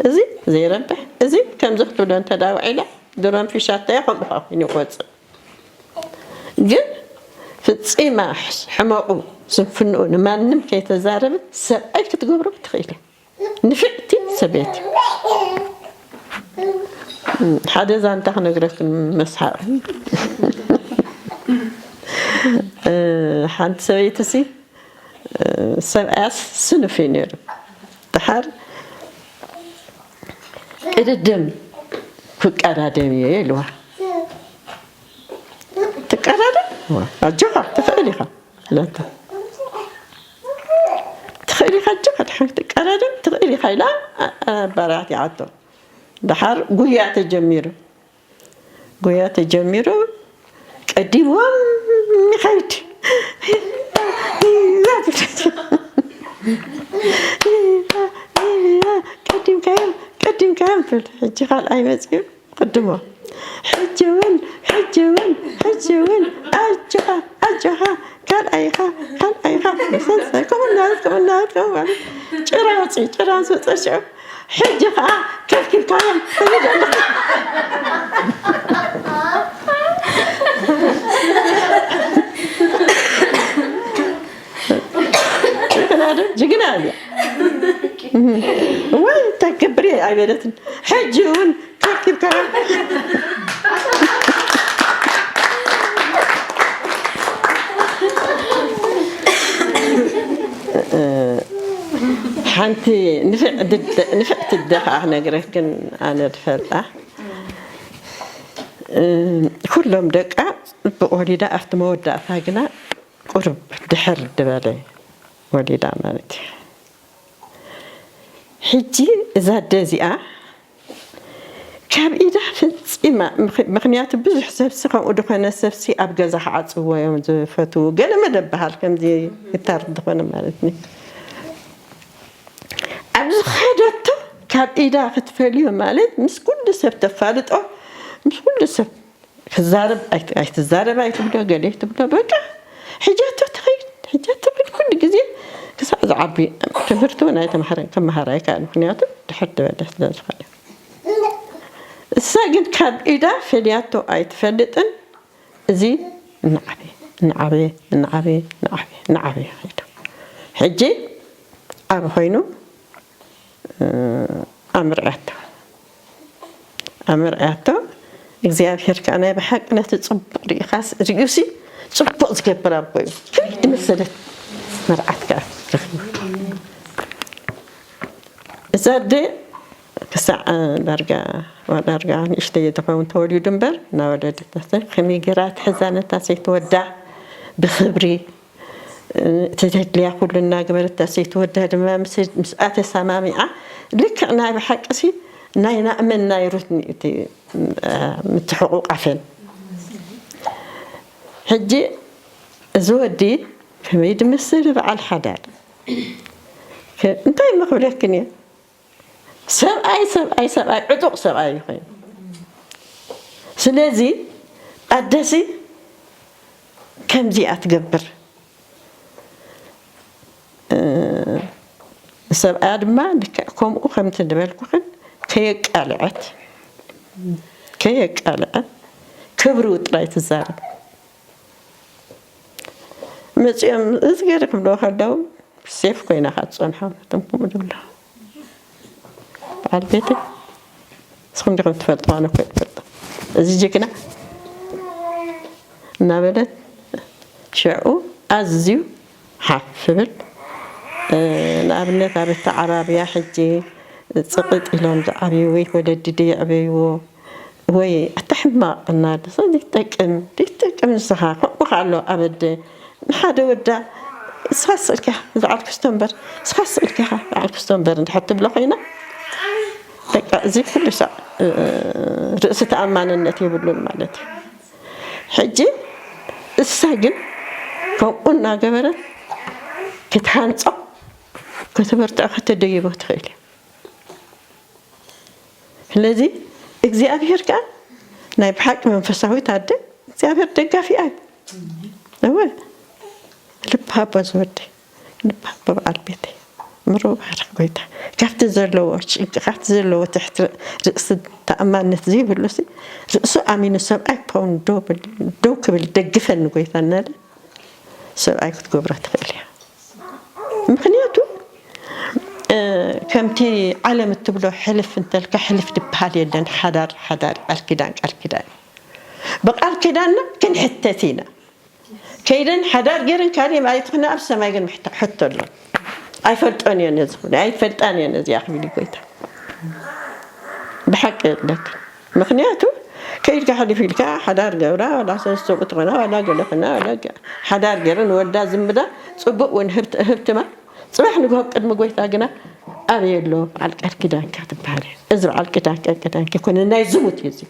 እዚ ዘይረብሕ፣ እዚ ከምዚ ክትብሎ እንተ ደኣ ውዒላ፣ ድሮን ፊሻታ እያ፣ ከምኡ ኸዓ ኮይኑ ይወፅእ። ግን ፍፂማ ሕመቑ፣ ስንፍንኡ ንማንም ከይተዛረበ ሰብኣይ ክትገብሮ ትኽእል እያ። ንፍዕቲ ሰበይቲ። ሓደ ዛንታ ክነግረክን መስሓቕ። እ፣ ሓንቲ ሰበይቲ ሲ፣ እ፣ ሰብኣያስ ስኑፍ እዩ ነይሩ። ደሓር ቅድድም ክቀዳደም እየ ኢልዋ። ትቀዳደም? ዋ፣ ኣጆኻ፣ ትኽእል ኢኻ። ኢላታ። ትኽእል ኢኻ፣ ኣጆኻ፣ ድሓን ክትቀዳደም ትኽእል ኢኻ ኢላ፣ ኣ-፣ ኣበራቲዓቶ። ደሓር ጉያ ተጀሚሩ። ጉያ ተጀሚሩ፣ ቀዲምዎም ይኸይድ። ቀዲምካዮም፣ ቀዲምካዮም ትብል። ሕጂ ካልኣይ መጺኡ። ቅድሞ ሕጂ እውን፣ ሕጂ እውን፣ ሕጂ እውን፣ ኣጆኻ፣ ኣጆኻ፣ ካልኣይኻ፣ ካልኣይኻ፣ ሰንሰ-፣ ከምኡ እናበለት፣ ከምኡ እናበለት፣ ከምኡ ማለት ጭራ ኣውፅኢ፣ ጭራ ምስ ወፀ ሽዑ፣ ሕጂ ኸዓ ከልኪልካዮም ትብል ኣለኻ። ጅግና ዶ? ጅግና እያ። ወይ ተገብሪ ኣይበለትን። ሕጂ እውን ከኪብካ። ሓንቲ ንፍዕ ድደ-፣ ንፍዕቲ ኣደ ከዓ ክነግረክን ኣነ ዝፈልጣ። ኩሎም ደቃ ጽቡቕ ወሊዳ ኣብቲ መወዳእታ ግና ቁሩብ ድሕር ዝበለ ወሊዳ ማለት እዩ። ሕጂ እዛ ኣደ እዚኣ ካብ ኢዳ ፈጺማ ምኽ- ምኽንያቱ ብዙሕ ሰብሲ ከምኡ ዝኾነ ሰብሲ ኣብ ገዛ ክዓጽዎ እዮም ዝፈትዉ። ገለ መደብ በሃል ከምዚ ይታር ዝኾነ ማለት እዩ። ኣብ ዝኸደቶ ካብ ኢዳ ክትፈልዮ ማለት ምስ ኩሉ ሰብ ተፋልጦ፣ ምስ ኩሉ ሰብ ክዛረብ ኣይት- ኣይትዛረብ ኣይትብሎ፣ ገለ ኣይትብሎ። በቃ ሕጃቶ ትኸይድ፣ ሕጃቶ ትኸይድ ኩሉ ግዜ ክሳዕ ዝዓቢ። ትምህርቲ እውን ኣይተምሃረን፣ ክመሃር ኣይከኣል፣ ምኽንያቱ ድሕር ዝበለ ስለ ዝኾነ። እሳ ግን ካብ ኢዳ ፈልያቶ ኣይትፈልጥን። እዚ እናዓበየ እናዓበየ እናዓበየ እናዓበየ እናዓበየ ኸይዱ። ሕጂ ዓቢ ኮይኑ ኣምርዕያቶ ኣምርዕያቶ እግዚኣብሔር ከዓ ናይ ብሓቂ ነቲ ጽቡቕ ርኢኻስ ርእዩሲ ጽቡቕ ዝገብር ኣቦ እዩ። ከመይ ዝመሰለት መርዓት ከዓ ረኺቡ። እዛ ኣደ ክሳዕ ዳርጋ ዳርጋ ንእሽተይ ትኸውን ተወሊዱ እምበር እናወለደት ከመይ ገይራ ትሕዛ ነታ ሰይቲ ወዳ ብኽብሪ እቲ ዘድልያ ኩሉ እናገበረት እታ ሰይቲ ወዳ ድማ ምስ ምስኣ ተሰማሚዓ ልክዕ ናይ ብሓቂ ሲ ናይ ናእመን ናይ ሩት እቲ ምትሕቑቃፈን ሕጂ እዚ ወዲ ከመይ ድመስል በዓል ሓዳር እንታይ እሞ ክብለክን እየ ሰብኣይ ሰብኣይ ሰብኣይ ዕጡቕ ሰብኣይ እዩ ኮይኑ ስለዚ ኣደሲ ከምዚኣ ትገብር ሰብኣያ ድማ ልክዕ ከምኡ ከምቲ ዝበልኩኽን ከየቃልዐት ከየቃልዐት ክብሩ ጥራይ ትዛረብ መፂኦም እዚ ገይረ ክብልዎ ከለዉ ሴፍ ኮይና ኢኻ ትፀንሖ ነቶም ከምኡ ዝብሉ በዓል ቤተይ ንስኹም ዲኹም ትፈልጥዋ ኣነ እኮ ይፈልጦ እዚ ጅግና እናበለት ሽዑ ኣዝዩ ሓፍ ዝብል ንኣብነት ኣብ ኣተዓባብያ ሕጂ ፅቕጥ ኢሎም ዝዓብዩ ወይ ወለዲ ደየዕበይዎ ወይ ኣታ ሕማቕ እናበለ ዘይትጠቅም ዘይትጠቅም ንስኻ ከምኡ ከ ኣሎ ኣብ ኣደ ንሓደ ወዳ ንስኻ ስእልካ ዝዓል ክስቶ እምበር ንስኻ ስእልካ ኢኻ ዝዓል ክስቶ እምበር እንድሕር ትብሎ ኮይና በቃ እዚ ኩሉ ሳዕ ርእሲ ተኣማንነት የብሉን ማለት እዩ። ሕጂ እሳ ግን ከምኡ እናገበረት ክትሃንጾ ከተበርትዖ ከተደይቦ ትኽእል እያ። ስለዚ እግዚኣብሔር ከኣ ናይ ብሓቂ መንፈሳዊት ኣደ እግዚኣብሔር ደጋፊኣ እዩ። እወ ልቢ ሃቦ ዝወደይ ልቢ ሃቦ በዓል ቤተይ ምሩቕ ባርኽ ጎይታ ካብቲ ዘለዎ ጭንቂ ካብቲ ዘለዎ ትሕቲ ርእሲ ተኣማንነት ዘይብሉ ሲ ርእሱ ኣሚኑ ሰብኣይ ክኸውን ደው ክብል ደግፈኒ ጎይታ እናለ ሰብኣይ ክትገብሮ ትኽእል እያ። ምኽንያቱ ከምቲ ዓለም እትብሎ ሕልፍ እንተልካ ሕልፍ ዝበሃል የለን። ሓዳር ሓዳር ቃል ኪዳን ቃል ኪዳን እዩ። ብቃል ኪዳንና ክንሕተት ኢና። ከይደን ሓዳር ገይረን ካሊእ መኣይትኽና ኣብ ሰማይ ግን ሕቶ ኣሎ። ኣይፈልጦን እየ ነዚ ኣይፈልጣን እየ ነዚኣ ክብል እዩ ጎይታ። ብሓቂ የብለክን። ምኽንያቱ ከይድካ ሕልፍ ኢልካ ሓዳር ገብራ ዋላ ሰለስተ ትኾና ዋላ ገለ ኾና ዋላ ሓዳር ገይረ ንወዳ ዝምዳ ፅቡቅ እውን ህብትማ ፅባሕ ንግሆ ቅድሚ ጎይታ ግና ኣበይ ኣሎ በዓል ቃል ኪዳንካ ትበሃል እየ። እዚ በዓል ኪዳንካ ኪዳንኪ ኮነ ናይ ዝሙት እዩ እዚ።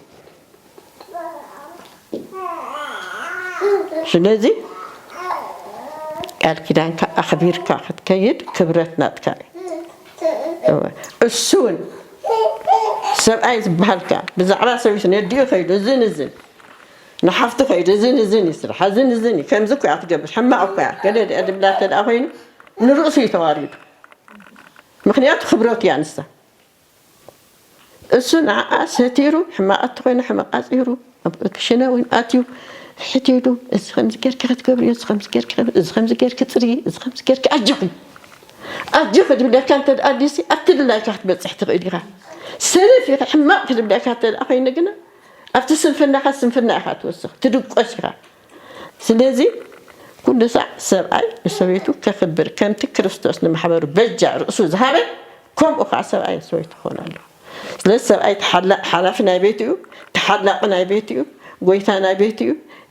ስለዚ ቃል ኪዳንካ ኣኽቢርካ ክትከይድ ክብረት ናትካ እዩ። እሱ እውን ሰብኣይ ዝበሃልካ ብዛዕባ ሰብይቱ ነዲኡ ከይዱ እዝን እዝን ንሓፍቱ ከይዱ እዝን እዝን ይስራሕ እዝን እዝን እዩ ከምዚ እኮ እያ ትገብር ሕማቕ እኮ እያ ገለ ድብላ ተደኣ ኮይኑ ንርእሱ እዩ ተዋሪዱ። ምኽንያቱ ክብረቱ እያ ንሳ እሱ ንዓኣ ሰቲሩ ሕማቕ እንተኾይኑ ሕማቕ ኣፂሩ ኣብ ክሽነ እውን ኣትዩ ሕቲዱ እዚ ከምዚ ጌርኪ ክትገብሪ እዚ ከምዚ ጌርኪ እዚ ከምዚ ጌርኪ ፅርጊ እዚ ከምዚ ጌርኪ ኣጆኺ ኣጆኺ ድብለካ እንተ ኣልዩሲ ኣብቲ ድላይካ ክትበፅሕ ትኽእል ኢኻ። ሰነፍ ኢኻ ሕማቕ ክድብለካ እንተ ኮይኑ ግና ኣብቲ ስንፍናኻ ስንፍና ኢኻ ትወስኽ ትድቆስ ኢኻ። ስለዚ ኩሉ ሳዕ ሰብኣይ ንሰበይቱ ከኽብር ከምቲ ክርስቶስ ንማሕበሩ በጃ ርእሱ ዝሃበ ከምኡ ከዓ ሰብኣይ ሰበይቱ ክኾን ኣለዎ። ስለዚ ሰብኣይ ሓላፊ ናይ ቤት እዩ፣ ተሓላቂ ናይ ቤት እዩ፣ ጎይታ ናይ ቤት እዩ።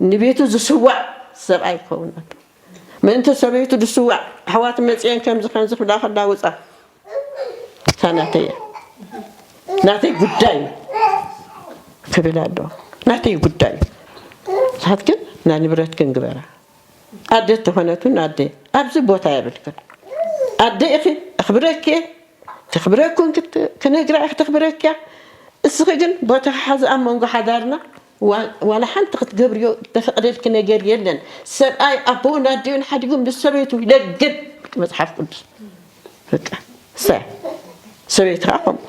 ንቤቱ ዝስዋዕ ሰብኣይ ክኸውን ኣለዎ። ምእንቲ ሰበይቱ ዝስዋዕ ኣሕዋት መፅየን ከምዚ ከምዚ ክብላ ከላ ውፃ እታ ናተይ እያ ናተይ ጉዳይ እዩ። ክብል ኣሎ። ናተይ ጉዳይ እዩ። ንስኻትክን ናይ ንብረትክን ግበራ። ኣደ እንተኾነትን ኣደ ኣብዚ ቦታ የብልክን። ኣደ ኢኺ፣ ኣኽብረኪ እየ። ተኽብረኩን ክት-፣ ክነግራ እየ፣ ክተኽብረኪ እያ። እስኺ ግን ቦታኺ ሓዚ ኣብ መንጎ ሓዳርና ዋ-፣ ዋላ ሓንቲ ክትገብርዮ ዝተፈቕደልኪ ነገር የለን። ሰብኣይ ኣቦኡን ኣዲኡን ሓዲጉ ምስ ሰበይቱ ይለግድ መጽሓፍ ቅዱስ። በቃ፣ እሳ እያ። ሰበይትኻ ከምኡ።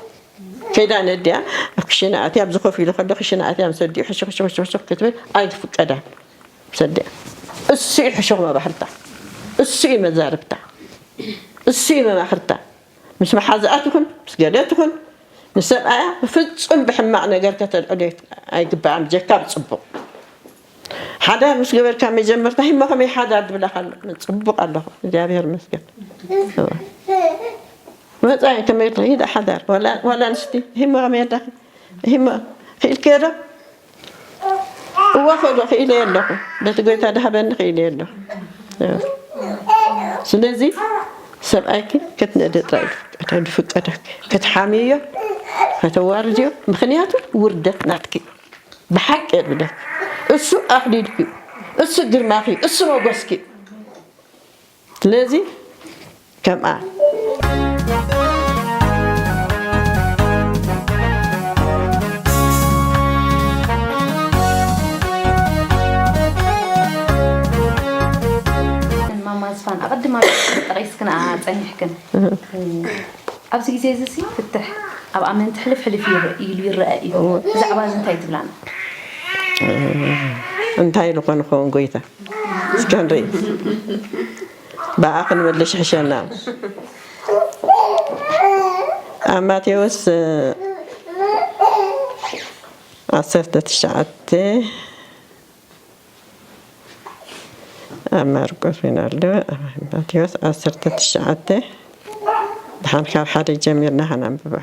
ከይዳ ነዲኣ ኣብ ክሽነ ኣትያ፣ ኣብዚ ኮፍ ኢሉ ከሎ ክሽነ ኣትያ ምስ ኣዲኡ ሕሹኽ፣ ሕሹኽ፣ ሕሹኽ፣ ሕሹኽ ክትብል ኣይትፍቀዳን። ምስ ኣዲኣ። እሱ እዩ ሕሹኽ መባህርታ። እሱ እዩ መዛርብታ። እሱ እዩ መማኽርታ። ምስ መሓዝኣ ትኹን፣ ምስ ገለ ትኹን፣ ንሰብኣያ ብፍጹም ብሕማቕ ነገር ከተልዕሎ ኣይት-፣ ኣይግባኣን፣ ብጀካ ብጽቡቕ። ሓዳር ምስ ገበርካ መጀመርታ፣ "ሂሞ ከመይ ሓዳር?" ዝብላካ ኣሎ። ጽቡቕ ኣለኹ፣ እግዚኣብሔር ይመስገን። እወ። መጻኢ ከመይ ኢልካ፣ "ሂዳ ሓዳር፣ ዋላ፣ ዋላ ኣንስቲ፣ ሂሞ ከመይ ኣለኺ? ሂሞ፣ ክኢልክዮ ዶ?" እወ፣ ከዶ ክኢለዮ ኣለኹ። በቲ ጎይታ ድሃበኒ ክኢለዮ ኣለኹ። እወ። ስለዚ ሰብኣይኪ ክትንእዲ ጥራይ ድፍቀደኪ፣ ክትሓምዮ፣ ከተዋርድዮ፣ ምኽንያቱ ውርደት ናትኪ። ብሓቂ እየ ዝብለኪ። እሱ ኣኽሊልኪ እዩ። እሱ ግርማኺ እዩ። እሱ ሞገስኪ እዩ። ስለዚ ከምኣ። ማማ ዝፋን ኣቐድማ ጠቒስክንኣ ጸኒሕክን። ኣብዚ ግዜ እዚ ሲ ፍትሕ ኣብ ኣመንቲ ሕልፍ ሕልፍ ይረ-፣ ኢሉ ይረአ እዩ። እዎ። ብዛዕባ እዚ እንታይ ትብላና? እንታይ ኢሉ ኮን ክኸውን ጎይታ? እስከ ንርኢ። ብኣ ክንምልሽ ይሕሸና። ኣብ ማቴዎስ ዓሰርተ ትሽዓተ ኣብ ማርቆስ ወይና ኣሎ፣ ኣብ ማቴዎስ ዓሰርተ ትሽዓተ፣ ደሓን ካብ ሓደ ጀሚርና ከነንብባ።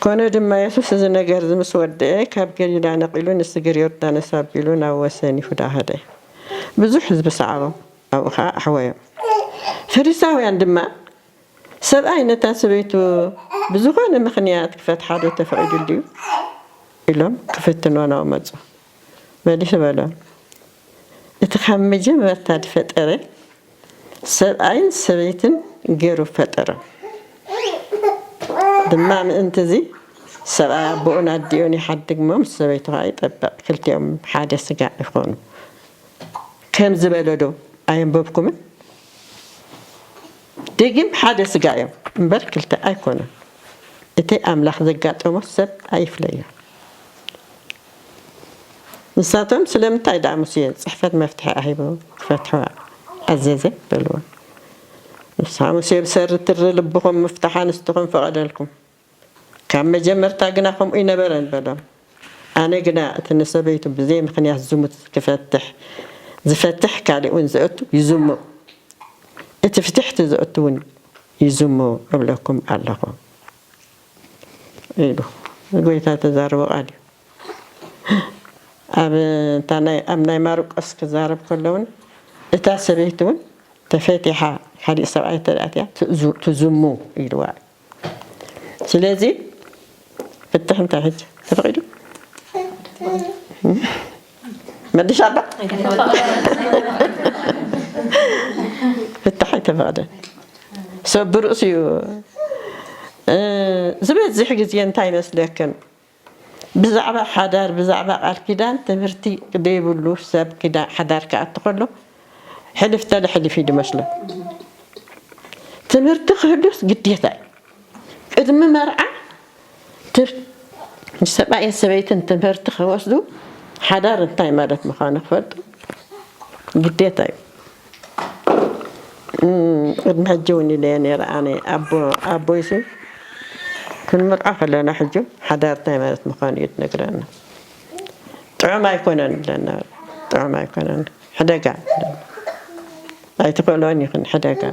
ኮነ ድማ፣ የሱስ እዚ ነገር እዚ ምስ ወደአ፣ ካብ ገሊላ ነቒሉ፣ ንስግር ዮርዳኖስ ኣቢሉ፣ ናብ ወሰን ይሁዳ ኸደ። ብዙሕ ህዝቢ ሰዓቦም፣ ኣብኡ ኸኣ ኣሕወዮም። ፈሪሳውያን ድማ፣ "ሰብኣይ ነታ ሰበይቱ ብዝኾነ ምኽንያት ክፈትሓ ዶ ተፈቒዱሉ ድዩ?" ኢሎም ክፍትንዎ ናብኡ መጹ። መሊሱ በሎም፣ "እቲ ካብ መጀመርታ ዝፈጠረ ሰብኣይን ሰበይትን ገይሩ ፈጠሮም። ድማ ምእንቲ እዚ ሰብኣይ ኣቦኡን ኣዲኡን ይሓድግ እሞ ምስ ሰበይቱ ኸኣ ይጠበቕ፣ ክልቲኦም ሓደ ስጋ ይኾኑ። ከም ዝበሎ ዶ ኣየንበብኩምን? ደጊም ሓደ ስጋ እዮም እምበር ክልተ ኣይኮኑን። እቲ ኣምላኽ ዘጋጠሞ ሰብ ኣይፍለዮ። ንሳቶም፣ ስለምንታይ ደኣ ሙሴ ጽሕፈት መፍትሒ ኣሂቡ ክፈትሕዋ ኣዘዘ?" በልዎ። ንስኻ፣ "ሙሴ ብሰሪ ትሪ ልብኹም ምፍታሕ ኣንስትኹም ፈቐደልኩም። ካብ መጀመርታ ግና ከምኡ ኣይነበረን" በሎም። "ኣነ ግና እቲ ንሰበይቱ ብዘይ ምኽንያት ዝሙት ክፈትሕ፣ ዝፈትሕ ካልእ እውን ዘእቱ ይዝሙ፣ እቲ ፍትሕቲ ዘእቱ እውን ይዝሙ እብለኩም ኣለኹ" ኢሉ ጎይታ ተዛረቦ ቃል እዩ። ኣብ እታ ናይ፣ ኣብ ናይ ማርቆስ ክዛረብ ከሎ እውን፣ እታ ሰበይቲ እውን ተፈቲሓ፣ ካሊእ ሰብኣይ እንተ ደኣ ኣትያ፣ ትእዙ-፣ ትዝሙ ኢልዋ። ስለዚ ፍትሕ እንታይ ሕጂ ተፈቒዱ? መልሻ ኣባ? ፍትሕ ኣይተፈቕደን። ሰብ ብርእሱ እዩ። እ፣ ዝበዝሕ ግዜ እንታይ ይመስለክን? ብዛዕባ ሓዳር፣ ብዛዕባ ቃል ኪዳን ትምህርቲ ዘይብሉ ሰብ ኪዳ-፣ ሓዳር ክኣቱ ከሎ ሕልፍ ተለ ሕልፍ እዩ ዝመስሎ። ትምህርቲ ክህሉስ ግዴታ እዩ። ቅድሚ መርዓ ትር-፣ ሰብኣይን ሰበይትን ትምህርቲ ክወስዱ፣ ሓዳር እንታይ ማለት ምዃኑ ክፈልጡ ግዴታ እዩ። እም፣ ቅድሚ ሕጂ እውን ኢለዮ ነይረ ኣነ፣ ኣቦ-፣ ኣቦይሲ ክንምርዖ ከለና ሕጂ ሓዳር እንታይ ማለት ምዃኑ እዩ ትነግረና። ጥዑም ኣይኮነን ብለና፣ ጥዑም ኣይኮነን፣ ሕደጋ ኣይትኽእሎን ኢኽን፣ ሕደጋ።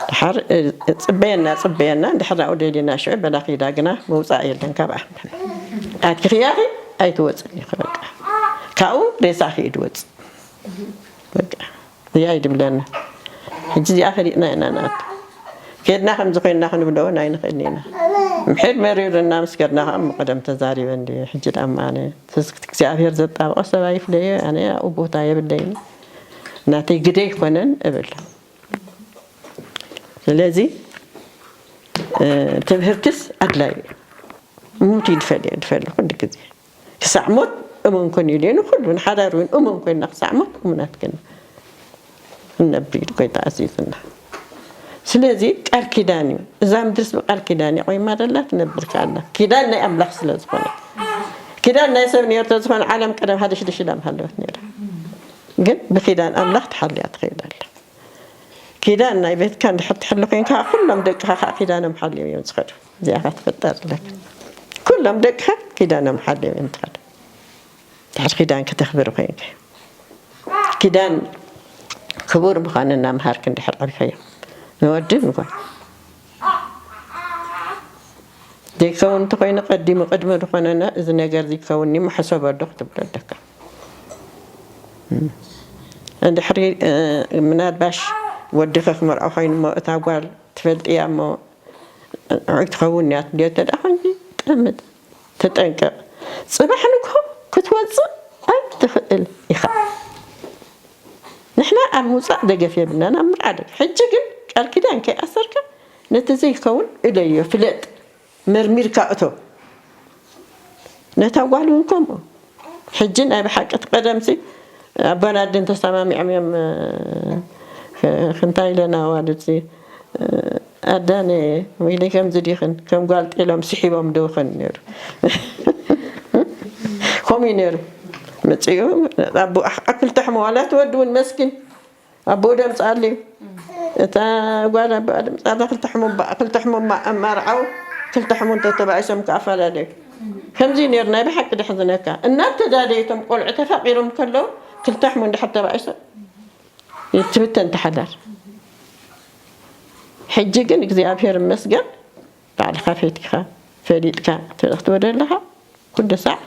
ድሓር፣ እ፣ ጽበየና፣ ጽበየና፣ እንድሕር ናብኡ ደሊና ሽዑ በላ ኪዳ ግና ምውጻእ የለን ካብኣ። ኣትኪኽያኺ ኣይትወጽን ኢኺ በቃ። ካብኡ ሬሳኺ እዩ ድወጽእ። በቃ። እዚኣ እዩ ድብለና። ሕጂ እዚኣ ፈሊጥና ኢና ንኣቱ። ኬድና ከምዚ ኮይንና ክንብሎ እውን ኣይንኽእልን ኢና። ምሕድ መሪሩና ምስ ከድና ከዓ እሞ ቀደም ተዛሪበ እንድየ። ሕጂ ደኣ እሞ ኣነ ተስ-፣ እግዚኣብሔር ዘጣብቆ ሰብ ኣይፍለዮ። ኣነ ኣብኡ ቦታ የብለይን። ናተይ ግደ ኣይኮነን እብል። ስለዚ፣ እ፣ ትምህርትስ ኣድላይ እዩ። ሙት እዩ ድፈል-፣ ድፈሊ ኩሉ ግዜ። ክሳዕ ሞት እሙን ኩን ኢሉ እዩ ንኹሉ፣ ንሓዳር እውን እሙን ኮይንና ክሳዕ ሞት እሙናት ግን ክንነብር ኢሉ ጎይታ ኣዚዙና። ስለዚ ቃል ኪዳን እዩ። እዛ ምድርስ ብቃል ኪዳን እዩ ቆይማ ደላ ትነብር ከኣላ። ኪዳን ናይ ኣምላኽ ስለ ዝኾነ። ኪዳን ናይ ሰብ ነይሩ ተዝኾነ ዓለም ቀደም ሃደሽደሽ ኢላ ምሃለወት ነይራ። ግን ብኪዳን ኣምላኽ ተሓልያ ትኸይድ ኣላ። ኪዳን ናይ ቤትካ እንድሕር ትሕሉ ኮይንካ፣ ኩሎም ደቅኻ ከዓ ኪዳኖም ሓልዮም እዮም ዝኸዱ። እዚኣ ኸዓ ትፈልጣ ኣለካ። ኩሎም ደቅኻ ኪዳኖም ሓልዮም እዮም ዝኸዱ። ድሕር ኪዳን ከተኽብር ኮይንካ። ኪዳን ክቡር ምዃኑ እናምሃርክ እንድሕር ዓቢኻዮ። ንወዲ ንጓል። ዘይከውን እንተኾይኑ ቀዲሙ ቅድሚ ዝኾነና እዚ ነገር ዘይከውን እሞ ሕሰበሉ ክትብሎ ኣለካ። እንድሕሪ፣ እ፣ ምናልባሽ ወድኺ ክመርዖ ኮይኑ እሞ እታ ጓል ትፈልጥያ እሞ ንዑይ ትኸውን እያ ትብልዮ እንተ ደኣ ኮይንኪ ቀምጥ፣ ተጠንቀቕ። ጽባሕ ንግሆ ክትወጽእ ኣይትኽእል ኢኻ። ንሕና ኣብ ምውጻእ ደገፍ የብልናን፣ ኣብ ምርዓ ደገፍ። ሕጂ ግን ቃል ኪዳን ከይኣሰርካ ነቲ ዘይከውን እለዮ፣ ፍለጥ፣ መርሚርካ እቶ። ነታ ጓል እውን ከምኡ። ሕጂ ናይ ብሓቂ እቲ ቀደምሲ ኣቦን ኣደን ተሰማሚዖም እዮም፣ እ፣ ክንታይ ኢለን ኣዋልድሲ፣ እ፣ ኣዳነ ወይለይ ከምዚ ዲኽን፣ ከም ጓል ጤሎም ስሒቦም ደውኽን ነይሩ። ከምኡ እዩ ነይሩ። መጺኡ ኣቦ ኣሕ-፣ ክልተ ሕሞ ዋላ እቲ ወዲ እውን መስኪን ኣቦኡ ደምጻሉ እዩ። እታ ጓል ኣቦኣ ደምጻላ ክልተ ሕሞ እባ-፣ ክልተ ሕሞ እማ-፣ ኣማርዓው ክልተ ሕሞ እንተተባኢሶም ክኣፈላለዩ። ከምዚ እዩ ነይሩ ናይ ብሓቂ ደሕዝነካ። እናተዳለዩ እቶም ቆልዑ ተፋቂሮም ከለዉ ክልተ ሕሞ እንድሕር ተባኢሶም ይትብተን ተሓዳር። ሕጂ ግን እግዚኣብሔር ይመስገን ባዕልኻ ፈቲኻ ፈሊጥካ ትእኽትወ ደለኻ። ኩሉ ሳዕ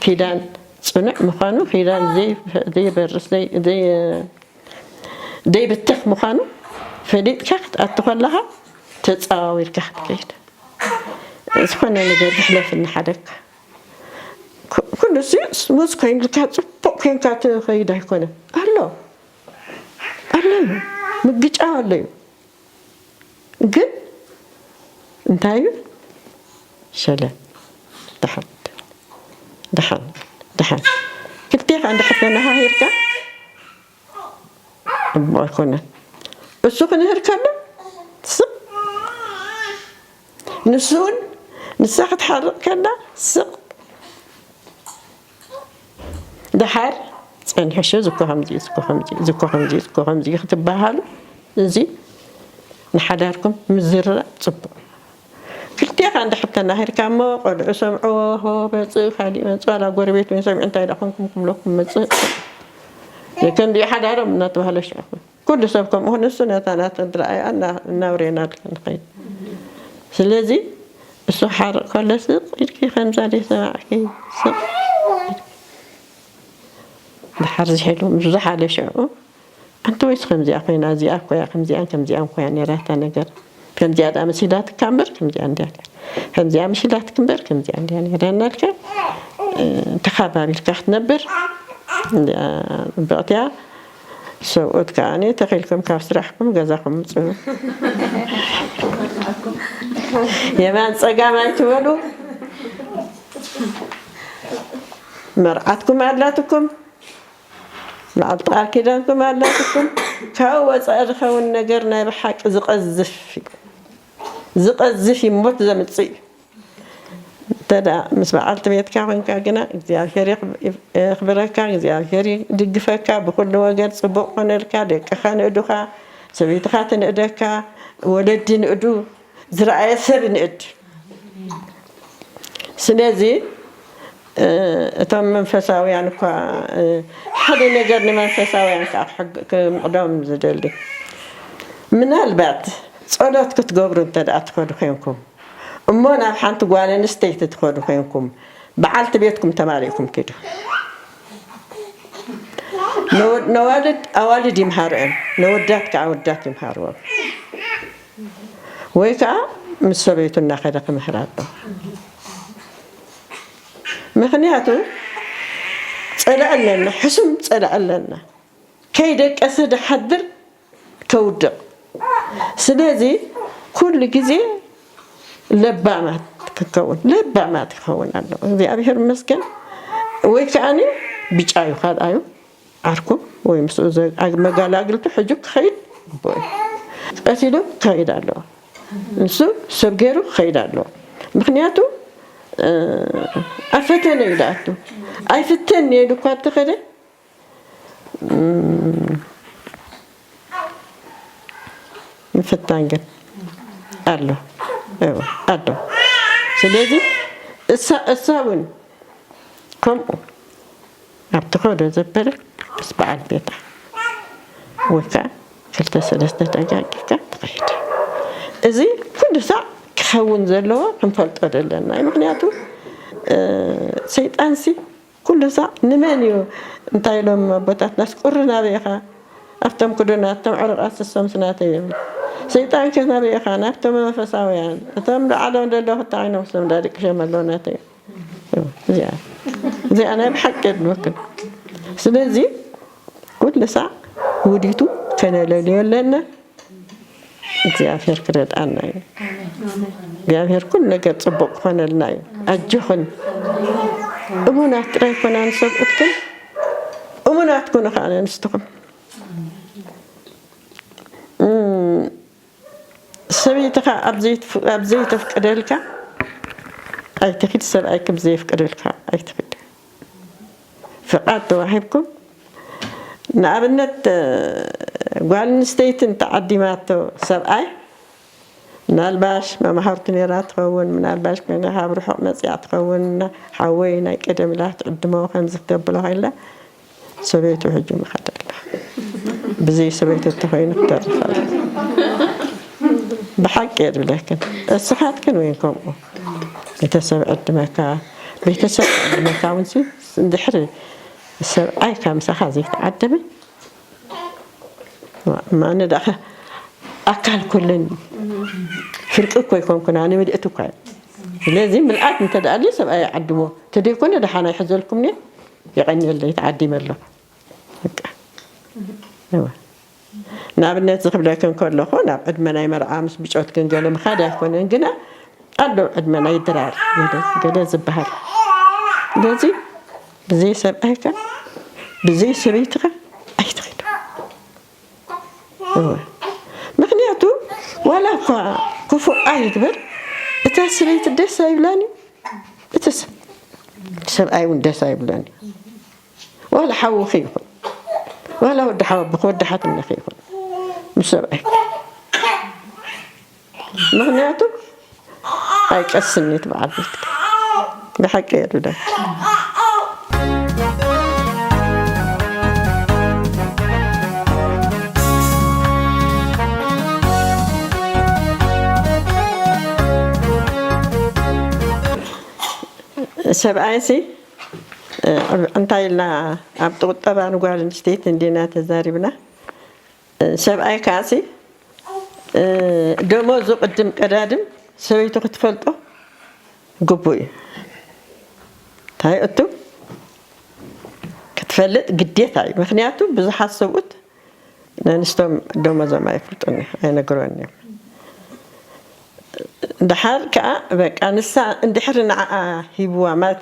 ኪዳን ጽኑዕ ምዃኑ፣ ኪዳን ዘይ-፣ ዘይበርስ፣ ዘይ-፣ ዘይ-፣ ዘይብተኽ ምዃኑ ፈሊጥካ ክትኣቱ ከለኻ ተጸዋዊርካ ክትከይድ። ዝኾነ ነገር ዝሕለፍ እናሓለካ ኩ-፣ ኩሉ ሲ-፣ ስሙዝ ኮይንልካ ጽቡቕ ኮይንካ ትኸይድ ኣይኮነን። ኣሎ፣ ኣሎ እዩ። ምግጫው ኣሎ እዩ። ግን እንታይ እዩ? ሸለ። ደሓን። ደሓን። ደሓን። ክልቴኻ እንድሕር ተነሃሂርካ፣ ጽቡቕ ኣይኮነን። እሱ ክንህር ከሎ፣ ስቕ። ንሱ እውን፣ ንሳ ክትሓርቕ ከላ፣ ስቕ። ደሓር ጸኒሑ፣ "እሺ፣ እዚ እኮ ከምዚ እዩ፣ እዚ እኮ ከምዚ እዩ፣ እዚ እኮ ከምዚ እዩ፣ እዚ እኮ ከምዚ እዩ" ክትበሃሉ፣ እዚ ንሓዳርኩም ምዝርራብ ጽቡቕ። ክልቴኻ እንድሕር ተናሂርካ እሞ፣ ቆልዑ ሰምዕዎ፣ ሆ፣ መጽእ፣ ካሊእ መጽእ፣ ዋላ ጎረቤት እውን ሰሚዑ፣ "እንታይ ደኣ ኮንኩም?" ክብለኩም መጽእ። "ከምዚ እዩ ሓዳሮም" እናተባህለ ሽዑ ኩሉ ሰብ ከምኡ ንሱ ነታ ናቱ ዝረኣያ እና-፣ እናውረየና ንኸይድ። ስለዚ እሱ ሓርቕ ከሎ ስቕ ኢልኪ ከምዛ ዘይሰማዕኪ ስቕ ኢልኪ። ድሓር ዝሕሉ ምስ ዝሓለ ሽዑ፣ "ኣንቲ ወይስ ከምዚኣ ኮይና፣ እዚኣ እኮ እያ፣ ከምዚኣን ከምዚኣን እኮ እያ ነይራ እታ ነገር። ከምዚኣ ደኣ መሲላትካ እምበር፣ ከምዚኣ እንድያ ነይራ። ከምዚኣ መሲላትክ እምበር፣ ከምዚኣ እንድያ ነይራ" እናልካ፣ እ፣ ተኻባቢርካ ክትነብር፣ እንድያ ጽብቕቲ እያ። ሰብኡት ከኣ ተኺልኩም ካብ ስራሕኩም ገዛኹም ምጽኡ። የማን ጸጋም ኣይትበሉ። መርዓትኩም ኣላትኩም፣ መዓልቲ ቃል ኪዳንኩም ኣላትኩም። ካብኡ ወጻኢ ዝኸውን ነገር ናይ ብሓቂ ዝቐዝፍ እዩ። ዝቐዝፍ እዩ፣ ሞት ዘምጽእ እዩ። እንተ ደኣ ምስ በዓልቲ ቤትካ ኮንካ ግና እግዚኣብሔር የኽብ-፣ የኽብረካ፣ እግዚኣብሔር ይድግፈካ፣ ብኹሉ ወገን ጽቡቕ ኮነልካ፣ ደቅኻ ንእዱኻ፣ ሰበይትኻ ትንእደካ፣ ወለዲ ንእዱ፣ ዝረኣየ ሰብ ንእድ። ስለዚ፣ እ፣ እቶም መንፈሳውያን እኳ፣ እ፣ ሓደ ነገር ንመንፈሳውያን ከኣ ክሕግ-፣ ክምዕዶም ዝደሊ፣ ምናልባት ጸሎት ክትገብሩ እንተ ደኣ ትኸዱ ኮይንኩም፣ እሞ ናብ ሓንቲ ጓል ኣንስተይቲ ትኸዱ ኮይንኩም፣ በዓልቲ ቤትኩም ተማሊእኩም ኪዱ። ነወ-፣ ነዋልድ ኣዋልድ ይምሃርኦም፣ ነወዳት ከኣ ኣወዳት ይምሃርዎም። ወይ ከኣ ምስ ሰበይቱ እናኸደ ክምህር ኣለዎ። ምኽንያቱ ጸላኢ ኣለና፣ ሕሱም ጸላኢ ኣለና። ከይደቀሰ ድሓድር ከውድቕ። ስለዚ ኩሉ ግዜ ለባማት ክከውን፣ ለባማት ክኸውን ኣለዎ። እግዚኣብሔር ይመስገን። ወይ ከኣኒ ብጫ እዩ ካልኣዩ ዓርኩ ወይ ምስኡ ዘ-፣ ኣግ-፣ መጋላግልቱ ሕጁ ክኸይድ ግቡእ እዩ። ቀቲሉ ክኸይድ ኣለዎ። ንሱ ሰብ ገይሩ ክኸይድ ኣለዎ። ምኽንያቱ፣ እ፣ ኣብ ፈተነ እዩ ዝኣቱ። ኣይፍተን ኢሉ እኳ እንተኸደ፣ እም፣ ምፍታን ግን ኣሎ። እወ፣ ኣሎ። ስለዚ እሳ፣ እሳ እውን ከምኡ ኣብ ትኸዶ ዘበለ ምስ በዓል ቤታ ወይ ከዓ ክልተ ሰለስተ ተጋጊካ ትኸይድ። እዚ ኩሉ ሳዕ ክኸውን ዘለዎ ክንፈልጦ ዘለና እዩ። ምኽንያቱ፣ እ፣ ሰይጣንሲ ኩሉ ሳዕ ንመን እዩ? እንታይ ኢሎም ኣቦታትናስ፣ ቁሪ ናበይ ኢኻ? ኣብቶም ክዱናት፣ ኣብቶም ዕሩቓት ስሶምስ ናተይ ይብል። ሰይጣንከ ናበይ ኢኻ? ናብቶም መንፈሳውያን። እቶም ላዕሎም ዘለዉ ክታዒኖም ስም ዳድቅሾም ኣለዉ ናተይ። እዚኣ፣ እዚኣ ናይ ብሓቂ የድልወክን። ስለዚ ኩሉ ሳዕ ውዲቱ ከነለልዮ ኣለና። እግዚኣብሔር ክረድኣና እዩ። እግዚኣብሔር ኩሉ ነገር ጽቡቕ ክኾነልና እዩ። ኣጆኽን። እሙናት ጥራይ ኮና ንሰብኡትክን፣ እሙናት ኩኑ ከኣ ንስትኹም። እም፣ ሰበይትኻ ኣብ ዘይትፍ-፣ ኣብ ዘይተፍቅደልካ ኣይትኺድ፣ ሰብኣይክ ኣብ ዘየፍቅደልካ ኣይትኺድ። ፍቓድ ተዋሂብኩም፣ ንኣብነት፣ እ፣ ጓል ኣንስተይቲ እንተዓዲማቶ ሰብኣይ፣ ምናልባሽ መማህርቲ ነይራ ትኸውን፣ ምናልባሽ ካብ ርሑቕ መጺኣ ትኸውን፣ ሓወይ ናይ ቀደም ኢላ ትዕድሞ ከምዚ ክተብሎ ከላ፣ ሰበይቱ ሕጂ ምኸዳ ኣላ። ብዘይ ሰበይቱ እንተኾይኑ ክተርፍ ኣላ። ብሓቂ እየ ዝብለክን። እስኻትክን እውን ከምኡ። ቤተሰብ ዕድመካ፣ ቤተሰብ ዕድመካ እውን ሲ እንድሕሪ ሰብኣይካ ምሳኻ ዘይተዓደመ፣ ማነ ደኣ ኣካል ኩለን ፍርቂ እኮ ይኮንኩን፣ ኣነ ምልእቲ እኳ እየ። ስለዚ ምልኣት እንተ ደኣ ኣልዩ ሰብኣይ ይዓድሞ። ተደይኮነ ደሓን ኣይሕዘልኩምኒ፣ የቐንየለይ፣ ተዓዲመ ኣለኹ። በቃ። እወ። ንኣብነት እዚ ክብለክን ከለኹ፣ ናብ ዕድመ ናይ መርዓ ምስ ብጾትክን ገለ ምኻድ ኣይኮነን፣ ግና ኣሎ ዕድመ ናይ ድራር ገለ፣ ገለ ዝበሃል። ስለዚ ብዘይ ሰብኣይካ፣ ብዘይ ሰበይትኻ ኣይትኺድ። እወ። ምኽንያቱ ዋላ እኳ ክፉእ ኣይግበር፣ እታ ሰበይቲ ደስ ኣይብላን እዩ፣ እቲ ሰብ-፣ ሰብኣይ እውን ደስ ኣይብላን እዩ። ዋላ ሓውኺ ይኹን፣ ዋላ ወዲ ሓወቦኺ፣ ወዲ ሓትነኺ ይኹን፣ ምስ ሰብኣይ። ምኽንያቱ ኣይቀስን እዩ እቲ በዓል ቤትካ። ብሓቂ እየ ዝብለካ። ሰብኣይሲ፣ እ፣ እንታይ ኢልና ኣብቲ ቁጠባ ንጓል ኣንስተይቲ እንዲና ተዛሪብና። እ፣ ሰብኣይ ከኣሲ፣ እ፣ ደሞዙ ቅድም ቀዳድም ሰበይቱ ክትፈልጦ ግቡእ እዩ። እንታይ እቱ ክትፈልጥ ግዴታ እዩ። ምኽንያቱ ብዙሓት ሰብኡት ነንስቶም ደሞዞም ኣይፈልጡን እዮም፣ ኣይነግሮን እዮም። ደሓር ከኣ በቃ ንሳ እንድሕሪ ንዓኣ ሂብዋ ማለት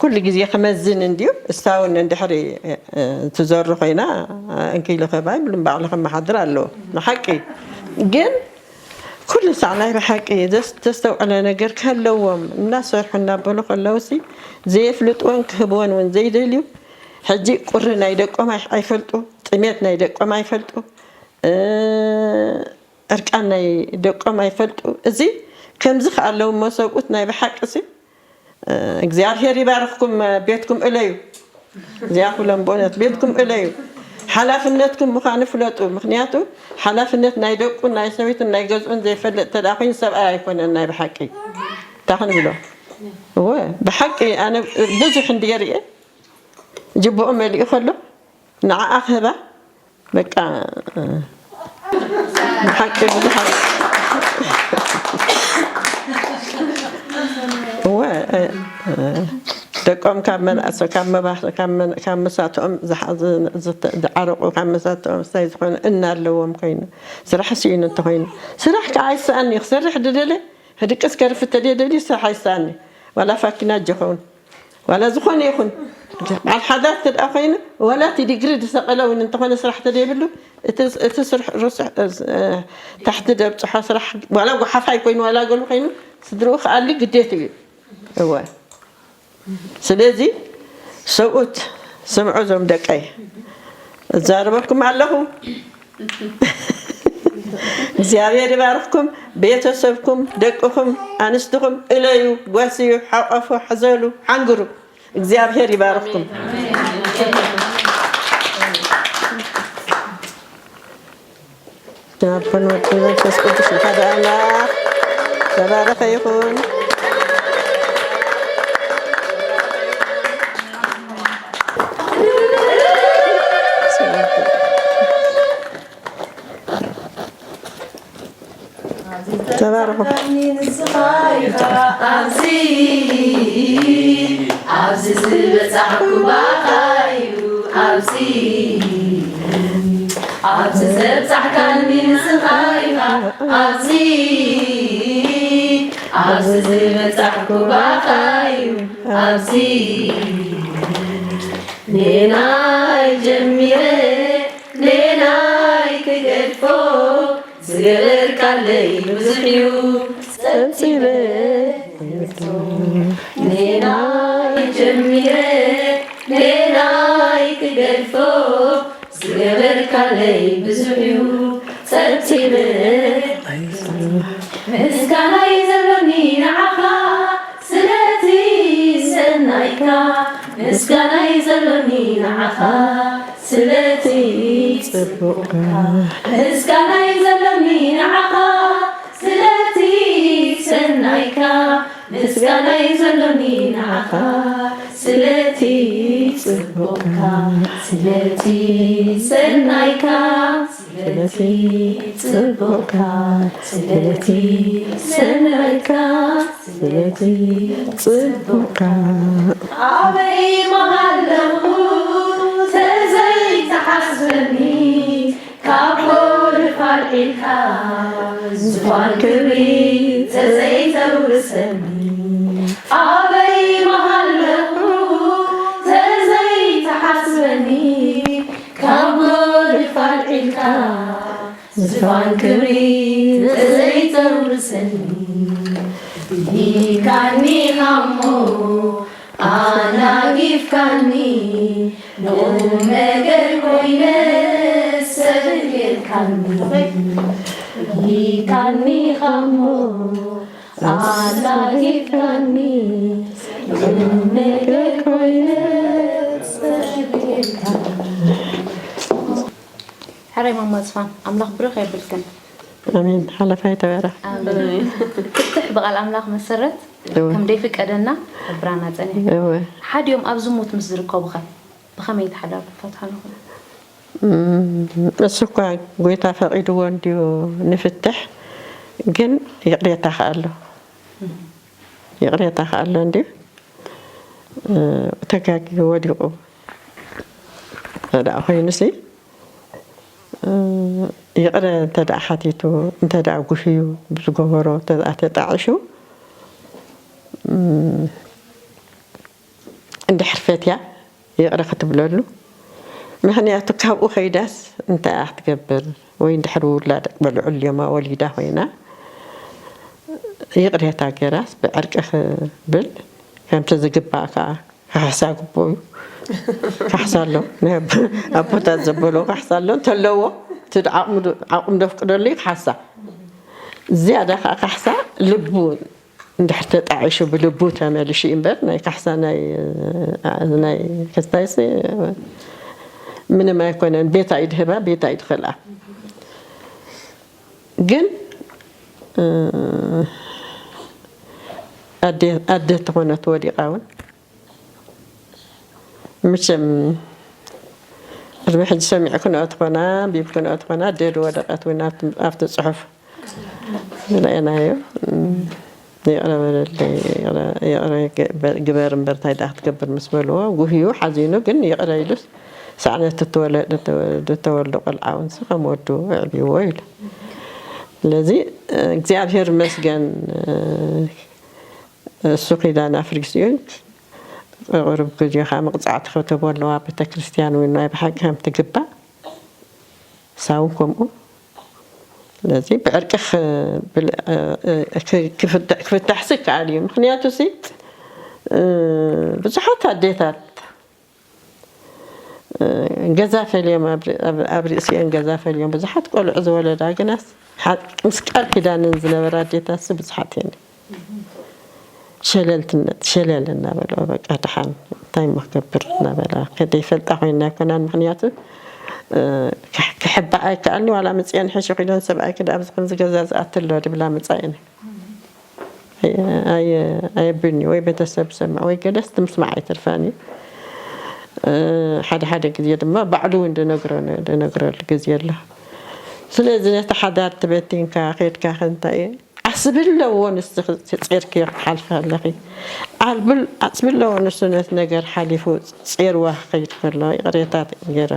ኩሉ ግዜ ክመዝን እንድዩ። እሳ እውን እንድሕሪ፣ እ፣ ትዘሩ ኮይና፣ እ፣ እንኪ ኢሉ ከባ ይብሉን ባዕሉ ከመሓድር ኣለዎ። ንሓቂ ግን ኩሉ ሳዕ ናይ ብሓቂ ዘስ-፣ ዘስተውዕለ ነገር ከለዎም እናሰርሑ እናበሉ ከለውሲ ዘየፍልጥዎን ክህብዎን እውን ዘይደልዩ። ሕጂ ቁሪ ናይ ደቆም ኣይ-፣ ኣይፈልጡ፣ ጥሜት ናይ ደቆም ኣይፈልጡ፣ እ፣ ዕርቃን ናይ ደቆም ኣይፈልጡ። እዚ ከምዚ ከኣለውሞ ሰብኡት ናይ ብሓቅሲ፣ እ፣ እግዚኣብሔር ይባርኽኩም፣ ቤትኩም እለዩ። እዚኣ ኩሎም ብእውነት ቤትኩም እለዩ። ሓላፍነትኩም ምዃኑ ፍለጡ። ምኽንያቱ ሓላፍነት ናይ ደቁን ናይ ሰበይቱን ናይ ገዝኡን ዘይፈልጥ እንተ ደኣ ኮይኑ ሰብኣይ ኣይኮነን ናይ ብሓቂ። እንታይ ክንብሎ? እወ፣ ብሓቂ ኣነ ብዙሕ እንድየ ርእየ። ጅብኡ መሊኡ ከሎ ንዓኣ ክህባ በቃ፣ ብሓቂ ብዙሓት እወ፣ ደቆም ካብ መናእሰ-፣ ካብ መባ-፣ ካብ መን-፣ ካብ መሳትኦም ዝሓ-፣ ዝ-፣ ዝተ-፣ ዝዓረቑ ካብ መሳትኦም እንታይ ዝኾነ እናለዎም ኮይኑ፣ ስራሕ ስኢኑ እንተኾይኑ፣ ስራሕ ከዓ ኣይሰኣን እዩ። ክሰርሕ ድደለ፣ ህድቅስ ከርፍ ተደየ ደልዩ ስራሕ ኣይሰኣን እዩ። ዋላ ፋኪና ጀኸውን፣ ዋላ ዝኾነ ይኹን በዓል ሓዳር እንተ ደኣ ኮይኑ፣ ዋላ እቲ ዲግሪ ዝሰቐለ እውን እንተኾነ ስራሕ ተደይብሉ፣ እቲ፣ እቲ ስርሕ ርስሕ፣ እ፣ ታሕቲ ደብፅሖ ስራሕ፣ ዋላ ጓሓፋይ ኮይኑ፣ ዋላ ገሉ ኮይኑ፣ ስድርኡ ክኣሊ ግዴታ እዩ። እወ። ስለዚ ሰብኡት ስምዑ፣ እዞም ደቀይ፣ እዛረበኩም ኣለኹ። እግዚኣብሔር ይባርኽኩም፣ ቤተሰብኩም፣ ደቅኹም፣ ኣንስትኹም እለዩ፣ ጓስዩ፣ ሓቆፉ፣ ሓዘሉ፣ ሓንግሩ። እግዚኣብሔር ይባርኽኩም። ናብ ኣቦን ወልድን መንፈስ ቅዱስ ሓደ ኣምላኽ ዝተባረኸ ይኹን። ተባረኹ። ንስኻ ኢኻ ኣብዚ፣ ኣብዚ ዝበጻሕኩ ባኻ እዩ፣ ኣብዚ፣ ኣብዚ ዘብጻሕካኒ ንስኻ ኢኻ ኣብዚ፣ ኣብዚ ዝበጻሕኩ ባኻ እዩ፣ ኣብዚ ኔናይ ጀሚረ ኔናይ ክገድፎ ዝገበርካለይ ብዙሕ እዩ ጸብጺበ። ኔናይ ጀሚረ ኔናይ ክገድፎ ዝገበርካለይ ብዙሕ እዩ ጸብጺበ። ምስጋናይ ዘሎኒ ንዓኻ ስለቲ ሰናይካ፣ ምስጋናይ ዘሎኒ ንዓኻ ስለቲ ጽቡቕካ። ምስጋናይ ዘሎኒ ንዓኻ ስለቲ ሰናይካ፣ ምስጋናይ ዘሎኒ ንዓኻ ስለቲ ጽቡቕካ፣ ስለቲ ሰናይካ፣ ስለቲ ጽቡቕካ፣ ስለቲ ሰናይካ፣ ስለቲ ጽቡቕካ። ኣበይ ምሃለኹ ተዘይትሓስበኒ፣ ካብ ጎድፍ ኣልዒልካ ዙፋን ክብሪ ተዘይተውርሰኒ። ኣበይ ምሃለኹ ተዘይትሓስበኒ፣ ካብ ጎድፍ ኣልዒልካ ዙፋን ክብሪ ተዘይተውርሰኒ። ሂብካኒ ኻሞ ኣናጊፍካኒ፣ ንቑም ነገር ኮይነ ሰብ ጌርካኒ። ሂብካኒ ኻሞ ኣናጊፍካኒ፣ ንቑም ነገር ኮይነ ሰብ ጌርካኒ። ሕራይ ማማ ዝፋን፣ ኣምላኽ ብሩኽ የብልክን። ኣሜን። ሓለፋይ ተባረኽ። ኣሜን። ፍትሕ ብቓል ኣምላኽ መሰረት እወ። ከም ደይፍቀደና ሕብራና ጸኒሑ። እወ። ሓዲኦም ኣብ ዝሙት ምስ ዝርከቡ ኸ ብኸመይ ተሓዳርኩም ፈትሖ ንኹን? እም፣ እሱ እኳ ጎይታ ፈቒድዎ እንድዩ ንፍትሕ፣ ግን ይቕሬታ ከኣ ኣሎ። ይቕሬታ ከኣ ኣሎ እንድዩ። እ፣ ተጋግዩ ወዲቑ እንተ ደኣ ኮይኑሲ፣ እ፣ ይቕረ እንተ ደኣ ሓቲቱ፣ እንተ ደኣ ጉህዩ ብዝገበሮ እንተ ደኣ ተጣዒሱ፣ እም፣ እንድሕር ፈትያ ይቕረ ክትብለሉ። ምኽንያቱ ካብኡ ከይዳስ እንታይ እያ ክትገብር? ወይ እንድሕር ውላድ በልዑ ልዮማ ወሊዳ ኮይና ይቕሬታ ገይራስ ብዕርቂ ክብል ከምቲ ዝግባእ ከኣ ካሕሳ ግቡእ እዩ። ካሕሳ ኣሎ። ናይ ኣቦ-፣ ኣቦታት ዘበሎ ካሕሳ ኣሎ። እንተለዎ፣ እቲ ዓቕሙ ዶ-፣ ዓቕሙ ደፍቅደሉ እዩ ካሕሳ። ዝያዳ ከኣ ካሕሳ ልቡ እንድሕር ተጣዒሹ ብልቡ ተመሊሹ እዩ እምበር፣ ናይ ካሕሳ ናይ፣ ናይ ክስታይሲ ምንም ኣይኮነን። ቤታ እዩ ድህባ፣ ቤታ እዩ ድኸልኣ። ግን ኣደ ተኾነ ተወዲቓ እውን ምቸም ቅድሚ ሕጂ ሰሚዕክንኦ ትኾና፣ ቢብክንኦ ትኾና፣ ኣደ ድወደቐት እውን ኣብቲ ጽሑፍ ርኣናዮ። ይቕረ በለለይ፣ ይቕረ ግበር እምበር እንታይ ደኣ ክትገብር ምስ በልዎ፣ ጉህዩ ሓዚኑ ግን ይቕረ ኢሉስ ሳዕ ነቲ ዝተወልዶ ቆልዓ እውን ከም ወዱ ኣዕብይዎ ኢሉ። ስለዚ እግዚኣብሔር ይመስገን፣ እሱ ኪዳን ኣፍሪሱ እዩ። ቁሩብ ግዜ ከዓ መቕፃዕቲ ክትህቦ ኣለዋ ቤተክርስትያን እውን ናይ ብሓቂ ከም ትግባእ። ሳውን ከምኡ። ስለዚ ብዕርቂ ክፍታሕሲ ይከኣል እዩ። ምክንያቱ ሲ ብዙሓት ኣዴታት ገዛ ፈልዮም ኣብ ርእሲአን ገዛ ፈልዮም ብዙሓት ቆልዑ ዝወለዳ ግናስ ምስ ቃል ኪዳንን ዝነበራ ኣዴታት ብዙሓት እየን። ሸለልትነት ሸለል እናበልኦ በቃ ደሓን እንታይ እሞ ክገብር እናበላ ከደይፈልጣ ኮይና ኣይኮናን። ምክንያቱ ክሕባእ ኣይከኣልኒ ዋላ ምፅአን ሕሹ ኪዶን ሰብኣይ ክደ ኣብዚ ከምዚ ገዛ ዝኣትሎ ድብላ ምፃ እየን። ኣየብኒ ወይ ቤተሰብ ሰምዕ ወይ ገለስ ትምስማዕ ኣይተርፋን እዩ። ሓደ ሓደ ግዜ ድማ ባዕሉ እውን ደነግረሉ ግዜ ኣሎ። ስለዚ ነቲ ሓዳር ትበቲንካ ከድካ ከንታይ ዓስቢ ኣለዎ ንስኺ ጼርኪ ክትሓልፊ ኣለኺ። ዓስቢ ኣለዎ ንሱ ነቲ ነገር ሓሊፉ ጼርዋ ክኸይድ ከሎ ይቕሬታ ገይረ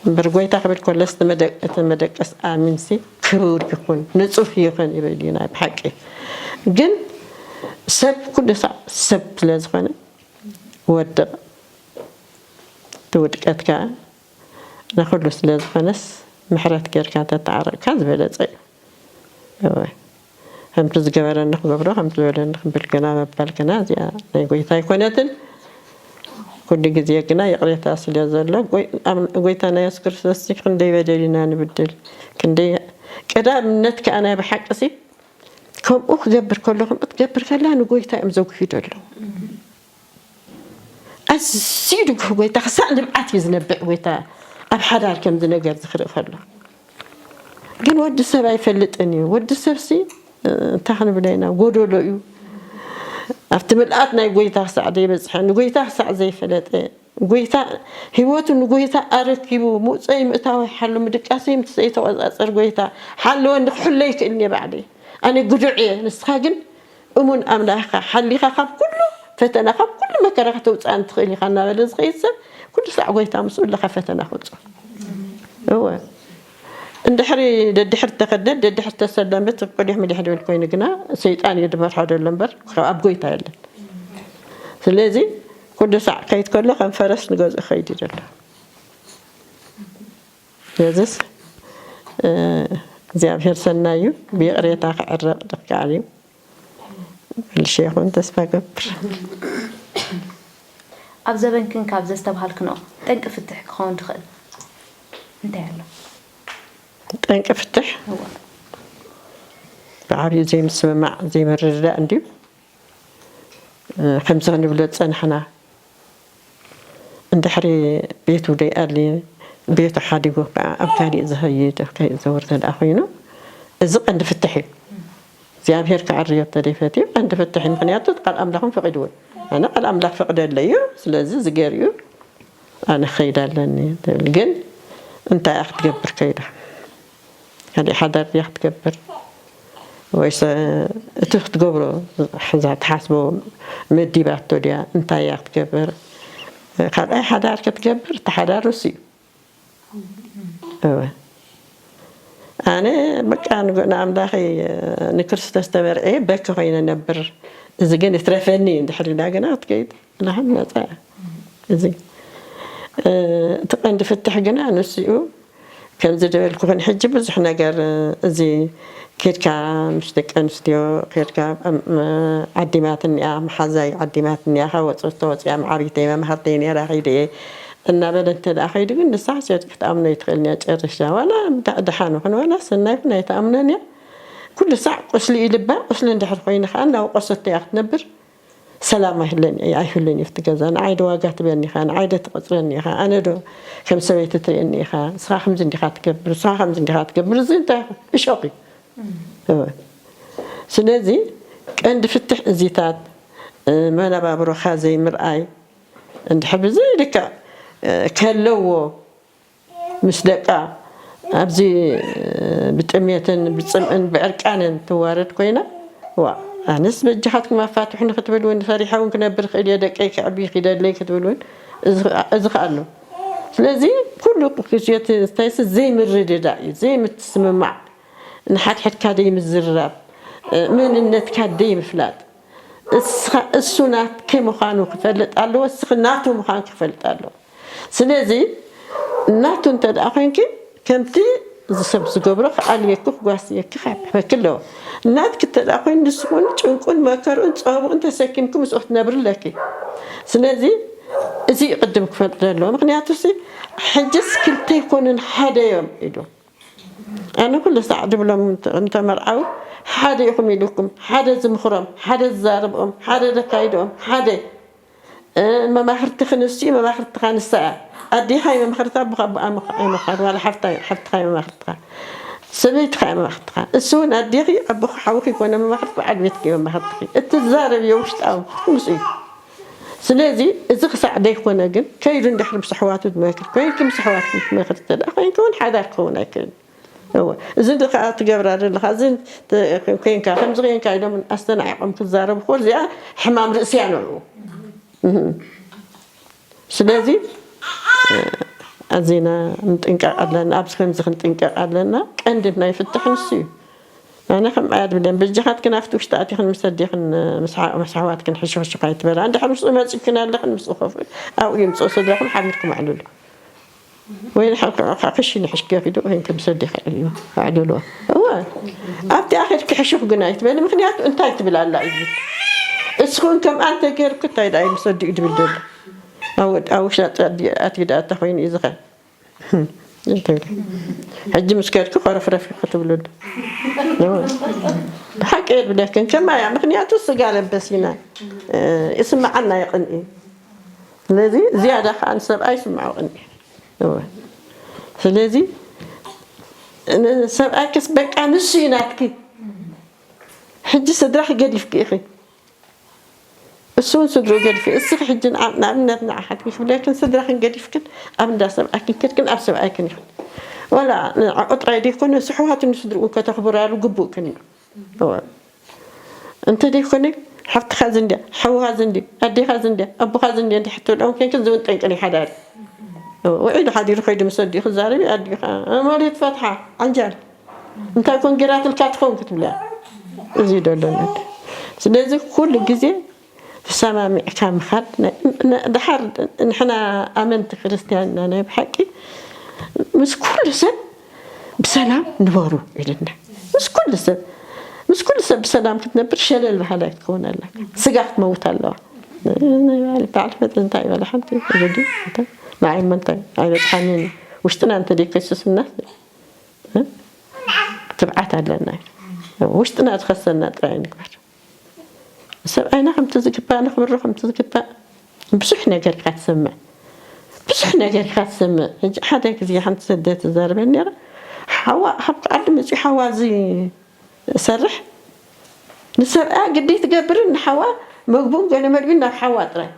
እምበር ጎይታ ክብል ከለስ እቲ መደቀስ ኣሚንሲ ክቡር ይኹን ንጹህ ይኹን ይብል እዩ ናይ ብሓቂ። ግን ሰብ ኩሉ ሳዕ ሰብ ስለ ዝኾነ ወድቕ እቲ ውድቀት ከዓ ንኹሉ ስለ ዝኾነስ ምሕረት ጌርካ እንተተዓረቕካ ዝበለጸ እዩ። እወ። ከምቲ ዝገበረኒ ክገብሮ ከምቲ ዝበለኒ ክብል ግና ምባል ግና እዚኣ ናይ ጎይታ ኣይኮነትን። ኩሉ ግዜ ግና ይቕሬታ ስለ ዘሎ ጎይታና የሱስ ክርስቶስ ክንደይ በደል ኢና ንብድል ክንደይ ቀዳምነት ከኣ ናይ ብሓቂ ሲ ከምኡ ክገብር ከሎ ከምኡ ትገብር ከላ ንጎይታ እዮም ዘጉሂዶ ኣለዉ። ኣዝዩ ድጉህ ጎይታ ክሳዕ ንብዓት እዩ ዝነብዕ ጎይታ ኣብ ሓዳር ከምዚ ነገር ዝክርኢ ከሎ ግን ወዲ ሰብ ኣይፈልጥን እዩ። ወዲ ሰብ ሲ እንታይ ክንብለ ኢና ጎደሎ እዩ። ኣብቲ ምልኣት ናይ ጎይታ ክሳዕ ዘይበፅሐ ንጎይታ ክሳዕ ዘይፈለጠ ጎይታ ህይወቱ ንጎይታ ኣረኪቡ ምውፀይ ምእታዊ ሓሉ ምድቃሰይ ምስ ዘይተቆፃፀር ጎይታ ሓለወ ንክሕሎ ይክእልኒ ባዕለይ ኣነ ጉዱዕ እየ ንስኻ ግን እሙን ኣምላኽካ ሓሊኻ ካብ ኩሉ ፈተና ካብ ኩሉ መከራ ከተውፅኣኒ ትኽእል ኢኻ እናበለ ዝኸይድ ሰብ ኩሉ ሳዕ ጎይታ ምስኡ ኣለኻ ፈተና ክውፅኦ እወ እንድሕሪ ደድሕር ተኸደት ደድሕር ተሰለመት ቅዲሕ ምድሕ ድብል ኮይኑ ግና ሰይጣን እዩ ድመርሖ ደሎ እምበር ካብ ኣብ ጎይታ የለን ስለዚ ኩሉ ሳዕ ከይድ ከሎ ከም ፈረስ ንገዝኡ ከይድ እዩ ዘሎ ስለዚስ እግዚኣብሔር ሰናይ እዩ ብይቕሬታ ክዕረቕ ድከኣል እዩ መልሸ ይኹን ተስፋ ገብር ኣብ ዘበንክን ካብ ዘስተብሃልክንኦ ጠንቂ ፍትሕ ክኸውን ዝኽእል እንታይ ኣሎ? ጠንቂ ፍትሕ ብዓብዩ ዘይምስምማዕ ዘይምርድዳእ እንድዩ ከምዚ ክንብሎ ዝፀናሕና እንድሕሪ ቤቱ ደይኣሊ ቤቱ ሓዲጉ ከዓ ኣብ ካሊእ ዝኸይድ ከይዘውር ተደኣ ኮይኑ እዚ ቀንዲ ፍትሕ እዩ እግዚኣብሔር ክዕርዮ ተደይፈት እዩ ቀንዲ ፍትሕ እዩ ምክንያቱ ቃል ኣምላኽን ፈቂድዎ ኣነ ቃል ኣምላኽ ፈቅደለ እዩ ስለዚ ዝገር እዩ ኣነ ክኸይድ ኣለኒ ትብል ግን እንታይ እያ ክትገብር ከይዳ ካሊእ ሓዳር ድያ ክትገብር ወይስ እቲ ክትገብሮ እዛ ትሓስቦ መዲባቶ ድያ እንታይ እያ ክትገብር ካልኣይ ሓዳር ክትገብር እቲ ሓዳር እሱ እዩ እወ ኣነ በቃ ንኣምላኸይ ንክርስቶስ ተመርዕየ በኪ ኮይነ ነብር እዚ ግን እትረፈኒ እንድሕር ኢላ ግና ክትከይድ ናሕን መፃ እዚ እቲ ቀንዲ ፍትሕ ግና ንስኡ ከምዚ ዝበልኩኽን ሕጂ ብዙሕ ነገር እዚ ኬድካ ምስ ደቂ ኣንስትዮ ኬድካ ዓዲማት እኒኣ መሓዛይ ዓዲማት እኒኣ ካብ ወፅእ ተወፅያ መዓሪተይ መምሃርተይ ነራ ከይደ እየ እናበለ እንተ ደኣ ከይዱ ግን ንሳ ሕሸት ክትኣምኖ ይትኽእል እያ ጨርሻ ዋላ ድሓን ይኹን ዋላ ሰናይ ይኹን ኣይትኣምኖን እያ ኩሉ ሳዕ ቁስሊ እዩ ልባ ቁስሊ እንድሕር ኮይኑ ከዓ እናወቀሰቶ እያ ክትነብር ሰላም ኣይህለን ኣይህሉን እዩ ኣብቲ ገዛ። ንዓይ ዶ ዋጋ ትበኒ ኢኻ፣ ንዓይ ዶ ትቐጽረኒ ኢኻ፣ ኣነ ዶ ከም ሰበይቲ ትርእየኒ ኢኻ፣ ንስኻ ከምዚ እንዲኻ ትገብር፣ ንስኻ ከምዚ እንዲኻ ትገብር፣ እዚ እንታይ እሾቕ እዩ። እወ። ስለዚ ቀንዲ ፍትሕ እዚታት፣ እ፣ መነባብሮኻ ዘይምርኣይ፣ እንድሕር ብዘይ ልክዕ፣ እ፣ ከለዎ ምስ ደቃ ኣብዚ፣ እ፣ ብጥሜትን ብጽምእን ብዕርቃንን ትዋረድ ኮይና፣ ዋ፣ ኣነስ በጃኻትኩም ኣፋትሑኒ ክትብል እውን፣ ፈሪሐ እውን ክነብር ክእል እየ፣ ደቀይ ከዕቢ ይኽደለይ ክትብል እውን፣ እዚ፣ እዚ ከ ኣሎ። ስለዚ ኩሉ ግዜ እቲ እንታይሲ ዘይምርድዳእ እዩ፣ ዘይምትስምማዕ፣ ንሓድሕድካ ደይምዝርራብ፣ እ፣ መንነትካ ደይምፍላጥ። እስኻ፣ እሱ ናትኪ ምዃኑ ክፈልጥ ኣለዎ፣ እስኺ ናቱ ምዃንኪ ክፈልጥ ኣለዎ። ስለዚ ናቱ እንተ ደኣ ኮይንኪ፣ ከምቲ እዚ ሰብ ዝገብሮ ክኣልየኪ፣ ክጓስየኪ፣ ክሕብሕበኪ ኣለዎ። ናትኪ እንተ ደኣ ኮይኑ፣ ንስኺ እውን ጭንቁን መከርኡን ጸበብኡን ተሰኪምኪ ምስኡ ክትነብሪ ኣለኪ። ስለዚ እዚ እዩ ቅድም ክፈልጥ ዘለዎ። ምኽንያቱሲ ሕጅስ ክልተ ኣይኮኑን፣ ሓደ እዮም ኢሉ። ኣነ ኩሉ ሳዕ ድብሎም እንተ-፣ እንተመርዓው ሓደ ኢኹም ኢልኩም፣ ሓደ ዝምኽሮም፣ ሓደ ዝዛረብኦም፣ ሓደ ዘካይድኦም፣ ሓደ፣ እ፣ መማኽርትኺ ንሱ እዩ፣ መማኽርትኻ ንሳ እያ። ኣዴኻ እዩ መማኽርታ፣ ኣቦኻ፣ ኣቦ-፣ ኣቦኻ እዩ መማኽር፣ ዋላ ሓፍታ፣ ሓፍትኻ እዩ መማኽርትኻ። ሰበይትኻ እያ መማኽርትኻ። እሱ እውን ኣዴኺ፣ ኣቦኺ፣ ሓውኺ ይኮነ መማኽርቲ፣ በዓል ቤትኪ እዩ መማኽርትኺ። እትዛረብዮ ውሽጣዊ ምስኡ እዩ። ስለዚ እዚ ክሳዕ ደይኮነ ግን ከይዱ እንድሕር ምስ ኣሕዋቱ ዝመክር ኮይንኪ፣ ምስ ኣሕዋትኪ ትመክር እንተ ደኣ ኮይንኪ እውን ሓዳር ክኸውን ኣይክእልን። እወ፣ እዚ እንዲ ከኣ ትገብራ ዘለኻ፣ እዚ እንተ-፣ ኮይንካ፣ ከምዚ ኮይንካ ኢሎም ኣስተናዒቖም ክዛረቡ፣ እኮ እዚኣ ሕማም ርእሲ እያ ንዕኡ። እህ። ስለዚ፣ እ፣ ኣዚና ንጥንቀቕ ኣለና፣ ኣብዚ ከምዚ ክንጥንቀቕ ኣለና። ቀንዲ ናይ ፍትሕ ንሱ እዩ። ኣነ ከም ኣያ ድብለን፣ በጃኻትክን ኣብቲ ውሽጢ ኣቲኽን ምስ ኣዴኽን፣ ምስ ሓ-፣ ምስ ኣሕዋትክን ሕሹኽሹኽ ኣይትበላ። እንድሕር ምስኡ መጺእክን ኣለኽን፣ ምስኡ ኮፍ፣ ኣብኡ ይምጽኦ፣ ስድራኹም ሓቢርኩም ኣዕልሉ። ወይ ንሓ-፣ ከ-፣ ከ-፣ ክሽነ ሕሽኪ ኪዱ፣ ወይ ከም ሰዲ ከ-፣ እዩ፣ ኣዕልልዎ። እወ፣ ኣብቲ ኣኸድኪ ሕሹኽ ግን ኣይትበሊ፣ ምኽንያቱ እንታይ ትብል ኣላ እዩ ዝብል። እስኹን ከም ኣንተ ገይርኩ እንታይ ደኣ እዩ ምሰዲኡ ድብል ደሎ። ኣብ ወድ-፣ ኣብ ውሽጢ ኣዲ-፣ ኣትዩ ደኣ እንተኾይኑ እዩ ዝኸ-፣ እንታይ ይብል? ሕጂ ምስ ከድኪ ኮረፍረፍ ክትብሉ ዶ? እወ። ብሓቂ እየ ዝብለክን፣ ከማያ፣ ምኽንያቱ ስጋ ለበስ ኢና። እ፣ ይስምዓና እዩ ቅንኢ። ስለዚ ዝያዳ ከኣ ንሰብኣይ ይስምዖ ቅንኢ። እወ። ስለዚ ንሰብኣይክስ በቃ ንሱ እዩ ናትኪ። ሕጂ ስድራኺ ገዲፍኪ ኢኺ። እሱ እውን ስድርኡ ገዲፉ። እስኺ ሕጂ ንዓ-፣ ንኣብነት ንዓኻትኪ ክብለክን፣ ስድራኽን ገዲፍክን ኣብ እንዳ ሰብኣይክን ከድክን ኣብ ሰብኣይክን ኢኽን። ዋላ ንዕኡ ጥራይ ደይኮነ፣ ንሱ ኣሕዋቱ ንስድርኡ ከተኽብራሉ ግቡእክን እዩ። እወ። እንተ ደይኮነ፣ ሓፍትኻ እዚ እንድያ፣ ሓውኻ እዚ እንድዩ፣ ኣዴኻ እዚ እንድያ፣ ኣቦኻ እዚ እንድያ እንድሕር ትብልኦም ኮይንክን፣ እዚ እውን ጠንቂ ናይ ሓዳር እዩ። እወ፣ ውዒሉ ሓዲሩ ከይዱ ምስ ኣዲኡ ክዛረብ እዩ፣ ኣዲኡ ኸዓ፣ "ኣማሌት ፈትሓ፣ ዓንጃል፣ እንታይ ኮን ጌራትልካ ትኸውን?" ክትብላ። እዚ እዩ ደሎ ነድ። ስለዚ ኩሉ ግዜ ተሰማሚዕካ ምኻድ፣ ነ-፣ ነ-፣ ድሓር ንሕና ኣመንቲ ክርስትያን ኢና፣ ናይ ብሓቂ ምስ ኩሉ ሰብ ብሰላም ንበሩ ኢልና። ምስ ኩሉ ሰብ፣ ምስ ኩሉ ሰብ ብሰላም ክትነብር ሸለል በሃላይ ክትከውን ኣለካ። ስጋ ክትመውት ኣለዋ። በዓል ፈጥ እንታይ ይበላ ሓንቲ፣ እዚ ድዩ? እንታይ? ንዓይ እሞ እንታይ? ኣይበጽሓንን እዩ። ውሽጥና እንተ ደይከሰስና፣ እ? ትብዓት ኣለና። ውሽጥና ዝኸሰና ጥራይ ንግበር። ሰብኣይና ከምቲ ዝግባእ ነኽብሮ፣ ከምቲ ዝግባእ ብዙሕ ነገር ኢኻ ትሰምዕ። ብዙሕ ነገር ኢኻ ትሰምዕ። ሕጂ ሓደ ግዜ ሓንቲ ሰደ ትዛረበኒ ነይራ። ሓዋ ካብ ዓዲ መፂኡ ሓዋ እዚ ሰርሕ ንሰብኣያ ግዲ ትገብርን ንሓዋ መግቡን ገለ መግቢን ናብ ሓዋ ጥራይ።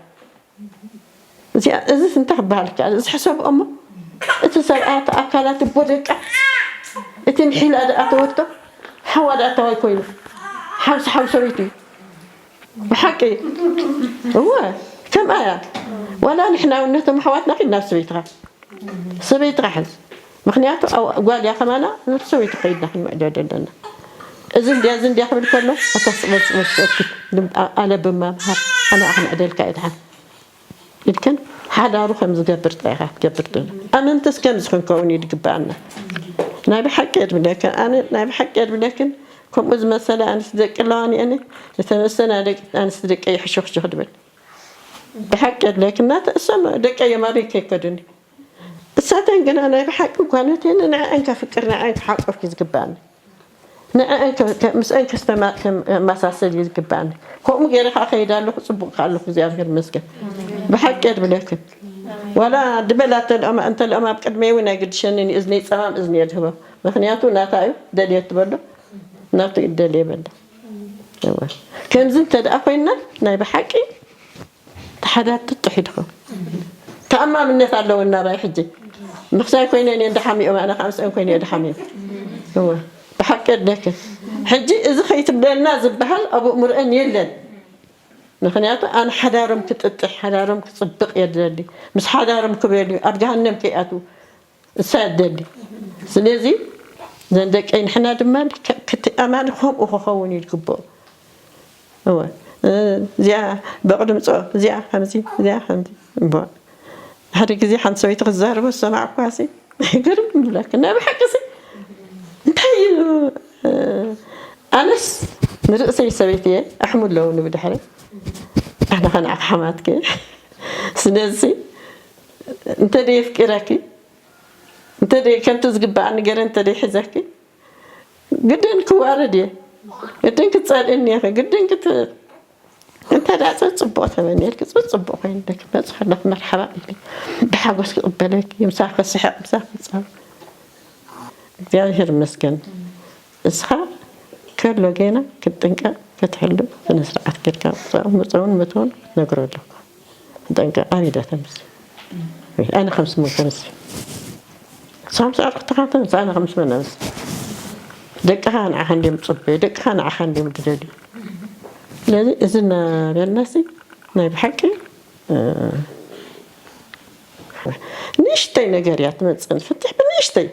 እዚኣ፣ እዚስ እንታይ ክበሃል ይከኣል? እዚ ሕሰብኦ እሞ፣ እቲ ሰብኣያ፣ እቲ ኣካላት እቦ ደቃ፣ እቲ ምሒላ ደኣ ተወቶ፣ ሓዋ ደኣ ተዋይ ኮይኑ፣ ሓውሲ ሓው ሰበይቱ እዩ። ብሓቂ፣ እወ፣ ከምኣ እያ። ዋላ ንሕና እውን ነቶም ኣሕዋትና ኪድ ናብ ሰበይትኻ፣ ሰበይትኻ ሕዝ። ምኽንያቱ፣ ኣብ-፣ ጓል እያ ከማና፣ ናብ ሰበይቱ ከይድና ክንምዕዶ ዘለና። እዚ እንድያ፣ እዚ እንድያ ክብል ከሎ፣ ኣታ ስበል፣ ስበል፣ ስበል፣ ክት-፣ ልም-፣ ኣ-፣ ኣለብማ ምሃብ፣ ኣነ ኣኽምዕደልካ እየ ድሓን። ኢልክን ሓዳሩ ከም ዝገብር ጥራይ ኢኻ ክትገብር ደሎ። ኣመንትስ ከምዚ ክንከውን እዩ ዝግብኣና። ናይ ብሓቂ እየ ዝብለክን፣ ኣነ ናይ ብሓቂ እየ ዝብለክን፣ ከምኡ ዝመሰለ ኣንስቲ ደቂ ኣለዋኒ እኔ፣ ዝተመሰና ደቂ ኣንስቲ ደቂ ይሕሹኽሹኽ ድብል። ብሓቂ እየ ዝብለክን፣ ናተ እሶም ደቂ እዮም ኣበይ ከይከዱኒ። እሳተን ግና ናይ ብሓቂ ጓኖተን ንዐን ከፍቅር ንዐን ክሓቆፍ እዩ ዝግብኣኒ። ንዕአን ከ- ከ- ምስአን ከስተማ- ከማሳሰል እዩ ዝግባአኒ። ከምኡ ገይረ ከዓ ከይድ ኣለኹ፣ ፅቡቅ ከዓ ኣለኹ፣ እግዚኣብሔር ይመስገን። ብሓቂ እየ ዝብለክን። ዋላ ድበላ እንተልኦም እንተልኦም ኣብ ቅድመይ እውን ኣይግድሸንን እዩ፣ እዝነይ ፀማም እዝኒ እየ ዝህቦ። ምክንያቱ ናታ እዩ ደልየ ትበሎ፣ ናቱ እዩ ደልየ በሎ። እወ። ከምዚ እንተ ደኣ ኮይና ናይ ብሓቂ ተሓዳድቲ ጥሒድኹም። ተኣማምነት ኣለዎ እናባይ ሕጂ። ምኽሳይ ኮይነ እኔ እንዳሓሚኦም ኣነ ከዓ ምስአን ኮይነ እየ ድሓሚም። እወ። ብሓቂ የድለክን። ሕጂ እዚ ከይትብለና ዝበሃል ኣብ ኣእምሮአን የለን። ምኽንያቱ ኣነ ሓዳሮም ክጥጥሕ፣ ሓዳሮም ክፅብቅ እየ ድደሊ። ምስ ሓዳሮም ክበልዩ፣ ኣብ ገሃነም ከይኣትዉ እሳ እያ ትደሊ። ስለዚ ዘን ደቀይ ንሕና ድማ ከ- ክት- ኣማኒ ከምኡ ክኸውን እዩ ዝግብኦ። እወ። እ፣ እዚኣ በቕሊ ምፅኦ፣ እዚኣ ከምዚ፣ እዚኣ ከምዚ። እምቦ። ሓደ ግዜ ሓንቲ ሰበይቲ ክዛረቦ ዝሰማዕኳሲ ግርም ይብለካ። ናይ ብሓቂ ሲ እንታይ እዩ? እ፣ ኣነስ ንርእሰይ ሰበይቲ እየ፣ ኣሕሙ ኣለውኒ ብድሕሪ። ኣነ ኸ ንዓኺ ሓማትኪ እየ። ስለዚ እንተ ደየፍቅረኪ፣ እንተ ደይ ከምቲ ዝግባኣኒ ገይረ እንተ ደይ ሒዘኪ፣ ግድን ክዋረድ እየ። ግድን ክትጸልእኒ ኢኺ። ግድን ክት- እንተ ደኣ ጽ- ጽቡቕ ተመንየልኪ፣ ጽ- ጽቡቕ ኮይንልኪ ክመጽእ ከለኹ መርሓባ ኢልኪ ብሓጎስ ክቕበለኪ፣ ምሳኺ ክስሕቕ፣ ምሳኺ ክጻወት። እግዚኣብሔር ይመስገን። እስኻ ከሎ ጌና ክትጥንቀቕ፣ ክትሕሉ፣ ስነ ስርዓት ጌርካ መጸውን መተውን ክትነግሮ ኣለካ። ጠንቀ ኣበይ ዳ ተምሲ? ኣነ ከም ስሙ ተምሲ። ሳምሲ ኣርክተኻ ተምሲ፣ ኣነ ከም ስመ ነምሲ። ደቅኻ ንዓኻ እንዲዮም ጽበዩ፣ ደቅኻ ንዓኻ እንዲዮም ድደልዩ። ስለዚ እዚ እናበልናሲ ናይ ብሓቂ፣ እ፣ ንእሽተይ ነገር እያ ትመጽእ። ፍትሕ ብንእሽተይ።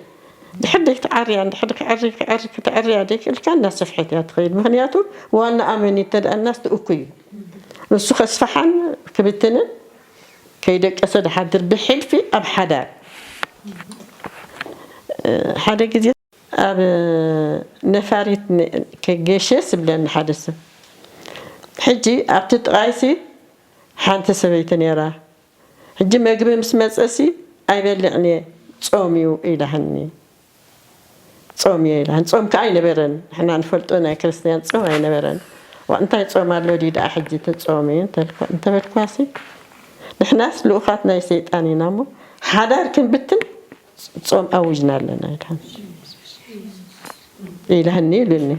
ድሕር ደይ ትዓርያ፣ ድሕር ክዕሪ፣ ክዕሪ፣ ክትዕርያ ደይ ክእልካ እናሰፍሐት እያ ትኸይድ። ምኽንያቱ ዋና ኣመኒ ተደኣናስ ትእኩ እዩ። ንሱ ከስፍሓን ክብትንን ከይደቀሰ ድሓድር ብሕልፊ ኣብ ሓዳር። ሓደ ግዜ ኣብ ነፋሪት ን- ከገሸ ስብለኒ ሓደ ሰብ። ሕጂ ኣብቲ ጥቓይሲ ሓንቲ ሰበይቲ ነይራ። ሕጂ መግቢ ምስ መጸሲ ኣይበልዕን እየ፣ ጾም እዩ ኢላህኒ። ጾም እየ ኢላህኒ። ጾም ከኣ ኣይነበረን። ንሕና ንፈልጦ ናይ ክርስትያን ጾም ኣይነበረን። ዋ፣ እንታይ ጾም ኣሎ ድዩ ደኣ ሕጂ እቲ ጾም እዩ እንተልኳ- እንተበልኳሲ፣ ንሕናስ ልኡኻት ናይ ሰይጣን ኢና እሞ፣ ሓዳር ክንብትን ጾም ኣዊጅና ኣለና ኢላህኒ። ኢላህኒ ኢሉኒ።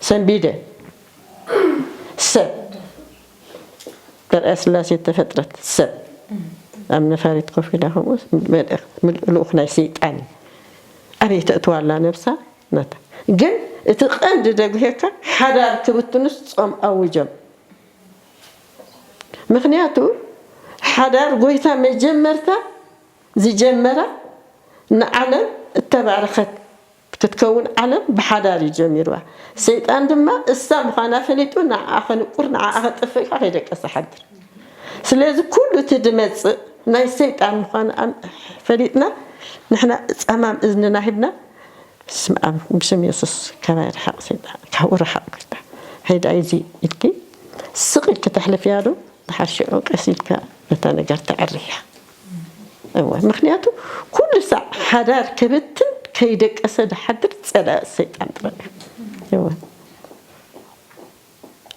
ሰንቢደ። ሰብ በርኣያ ስላሴ እተፈጥረት ሰብ ኣብ ነፋሪት ኮፍ ኢላ ከምኡ መልእኽ ምልእ ልኡኽ ናይ ሰይጣን እዩ። ኣበይ ተእትዋ ኣላ ነብሳ ናታ። ግን እቲ ቀንዲ ደጉሄካ ሓዳር ክብትኑስ ጾም ኣውጆም። ምኽንያቱ ሓዳር ጎይታ መጀመርታ ዝጀመራ ንዓለም እተባረኸት ክትከውን ዓለም ብሓዳር እዩ ጀሚርዋ። ሰይጣን ድማ እሳ ምዃና ፈሊጡ ንዓኣ ከንቁር ንዓኣ ከጥፍእ ከኣ ከይደቀሰ ሓድር። ስለዚ ኩሉ እቲ ድመጽእ ናይ ሰይጣን ምዃኑ ኣም- ፈሊጥና ንሕና ጸማም እዝንና ሂብና ስም ኣብ ብስም የሱስ ካባይ ርሓቕ ሰይጣን ካብኡ ርሓቕ ክልተ ሄዳ እዚ ኢልኪ ስቕ ኢልኪ ተሕልፍያ ዶ ድሓር ሽዑ ቀስ ኢልካ ነታ ነገር ተዕርያ። እወ፣ ምኽንያቱ ኩሉ ሳዕ ሓዳር ክብትን ከይደቀሰ ድሓድር ጸላኢ ሰይጣን ጥራይ እዩ። እወ፣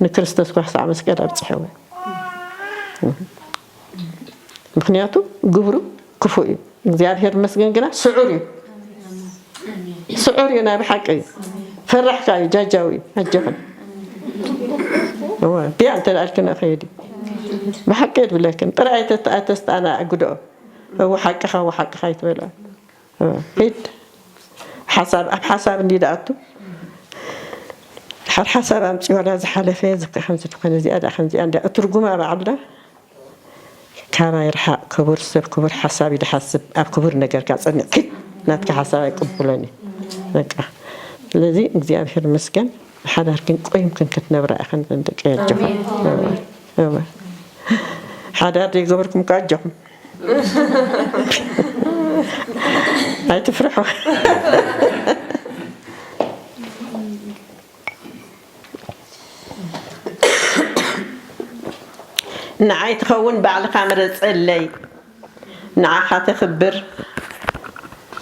ንክርስቶስ ኳ ክሳዕ መስቀል ኣብጽሕዎ። ምኽንያቱ ግብሩ ክፉእ እዩ። እግዚኣብሔር ይመስገን ግና ስዑር እዩ። ስዑር እዩ፣ ናይ ብሓቂ እዩ። ፈራሕካ እዩ፣ ጃጃው እዩ። ኣጆኽን። እወ፣ ቢያ እንተ ደኣልክን እኸይድ እዩ። ብሓቂ እየ ዝብለክን። ጥራይ ኣይተስ- ኣይተስጣና ግድኦ። እወ ሓቅኻ፣ እወ ሓቅኻ ኣይትበልዖ። እወ፣ ሂድ። ሓሳብ፣ ኣብ ሓሳብ እንዲ ደኣቱ። ድሓር ሓሳብ ኣምፅእ ዋላ ዝሓለፈ ዝከ ከምዚ ዝኾነ እዚኣ ደኣ ከምዚኣ እንዳ እትርጉማ በዓል ዳ ካባይ ርሓቕ፣ ክቡር ሰብ ክቡር ሓሳብ እዩ ድሓስብ፣ ኣብ ክቡር ነገርካ ጸንዕ፣ ኪድ ናትካ ሓሳብ ኣይቅብሎን እዩ። በቃ ስለዚ እግዚኣብሔር ይመስገን ብሓዳርክን ቆይምክን ክትነብራ ኢኽን ደቂ ኣጆኹም። ኣሜን። እወ፣ እወ። ሓዳር ዘይገበርኩም ከ ኣጆኹም። ኣይትፍርሑ። ንዓይ ትኸውን ባዕልኻ ምረጸለይ። ንዓኻ ተኽብር፣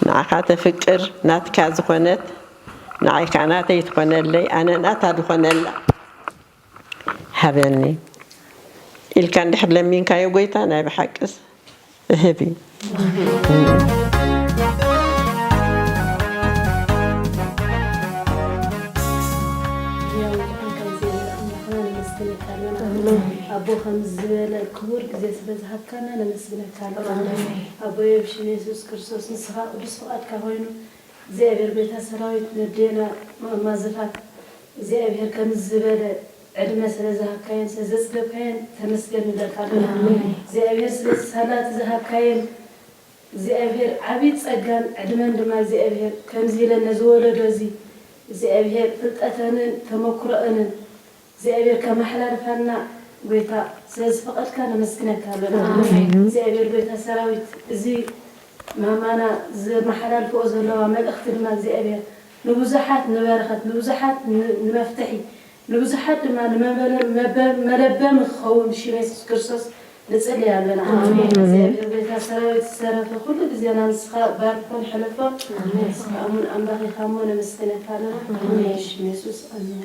ንዓኻ ተፍቅር፣ ናትካ ዝኾነት ንዓይ ከዓ ናተይ ትኾነለይ፣ ኣነ ናታ ዝኾነላ ሃበኒ ኢልካ እንድሕር ለሚንካዮ፣ ጎይታ ናይ ብሓቅስ እህብ እዩ። ሕያው ዝኾንካ እግዚኣብሔር ኣምላኽና ነመስግነካ ኣለና። ኣቦ ከምዚ ዝበለ ክቡር ግዜ ስለ ዝሃብካና ነመስግነካ ኣለና። ኣቦየ ብሽም የሱስ ክርስቶስ ንስኻ ቅዱስ ፍቓድካ ኮይኑ እግዚኣብሔር ጎይታ ሰራዊት ነዴና ማዘፋት እግዚኣብሔር ከምዚ ዝበለ ዕድመ ስለ ዝሃብካየን ስለ ዘጽገብካየን ተመስገን ንብለካ ኣለና። እግዚኣብሔር ስለ ሳላት ዝሃብካየን እግዚኣብሔር ዓብዪ ጸጋን ዕድመን ድማ እግዚኣብሔር ከምዚ ኢለን ነዚ ወለዶ እዚ እግዚኣብሔር ፍልጠተንን ተመክሮአንን እግዚኣብሔር ከመሓላልፋና ጎይታ ስለ ዝፈቐድካ ነመስግነካ ኣለና። እግዚኣብሔር ጎይታ ሰራዊት እዚ ማማና ዘመሓላልፍኦ ዘለዋ መልእኽቲ ድማ እግዚኣብሔር ንብዙሓት ንበረኸት ንብዙሓት ንመፍትሒ ንብዙሓት ድማ ንመበለ- መበ- መለበሚ ክኸውን ብሽም የሱስ ክርስቶስ ንጽሊ ኣለና። እግዚኣብሔር ጎይታ ሰራዊት ዝተረፈ ኩሉ ግዜና ንስኻ ባርኮን ሕለፎን። ንስኻ እሙን ኣምላኽ ኢኻ እሞ ነመስግነካ ኣለና። ብሽም የሱስ ኣሜን።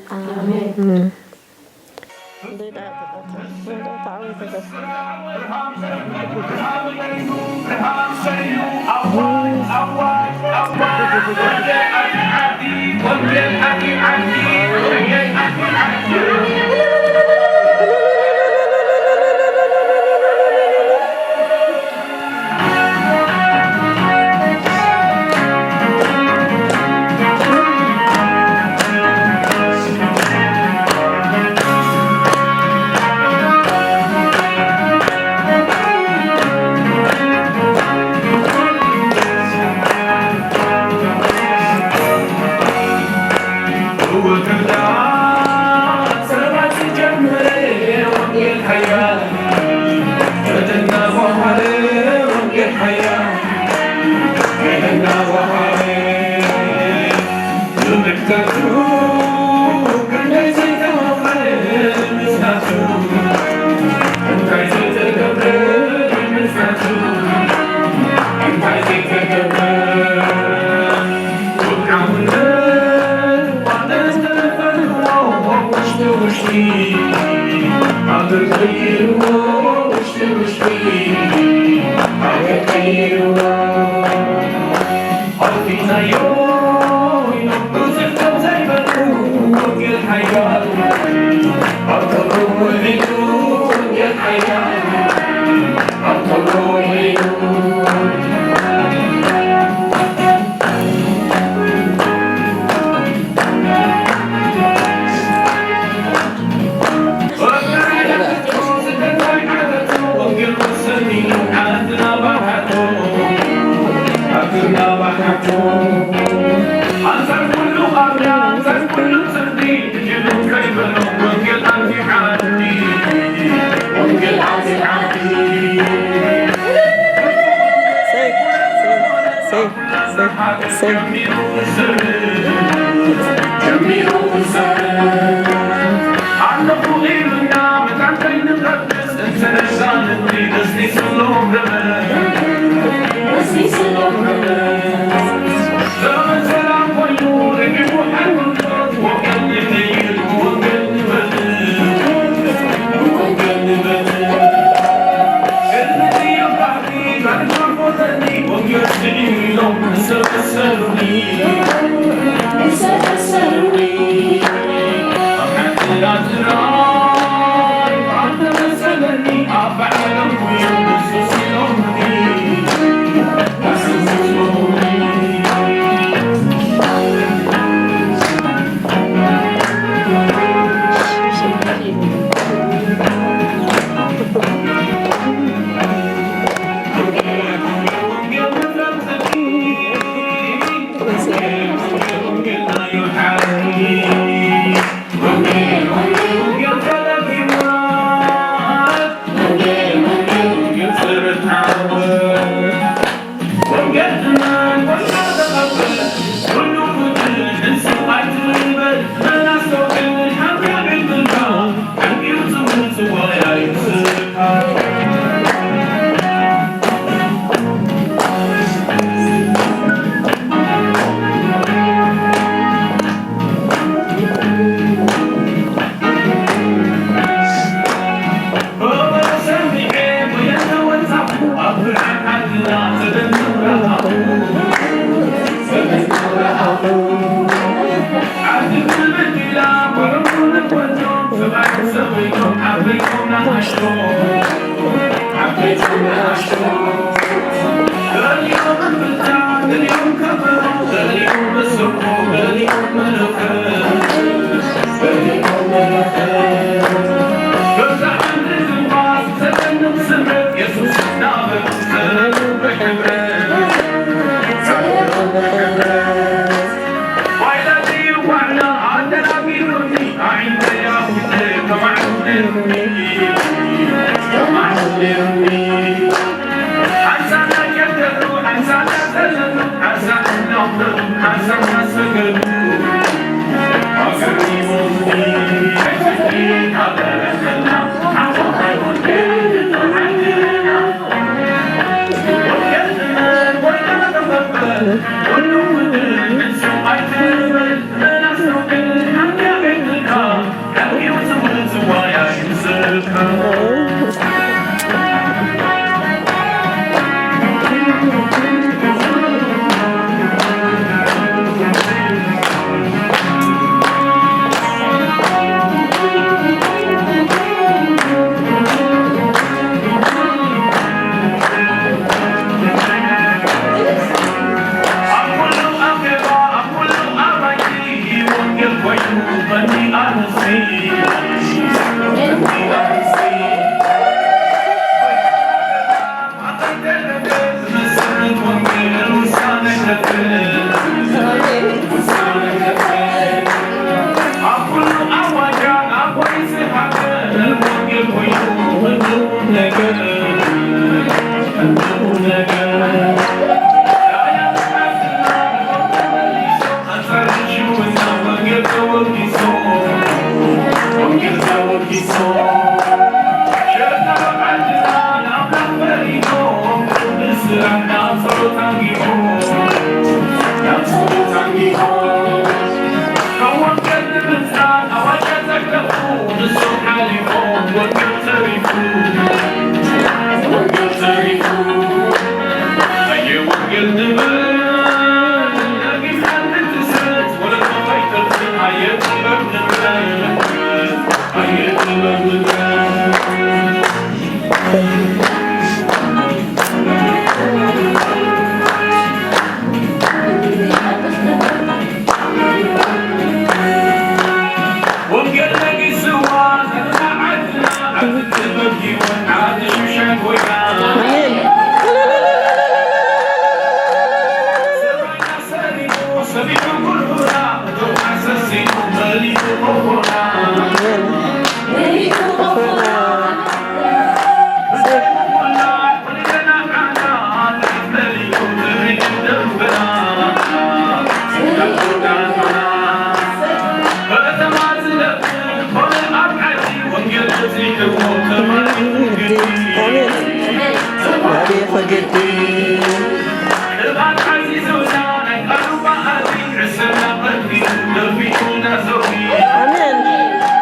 ኣሜን።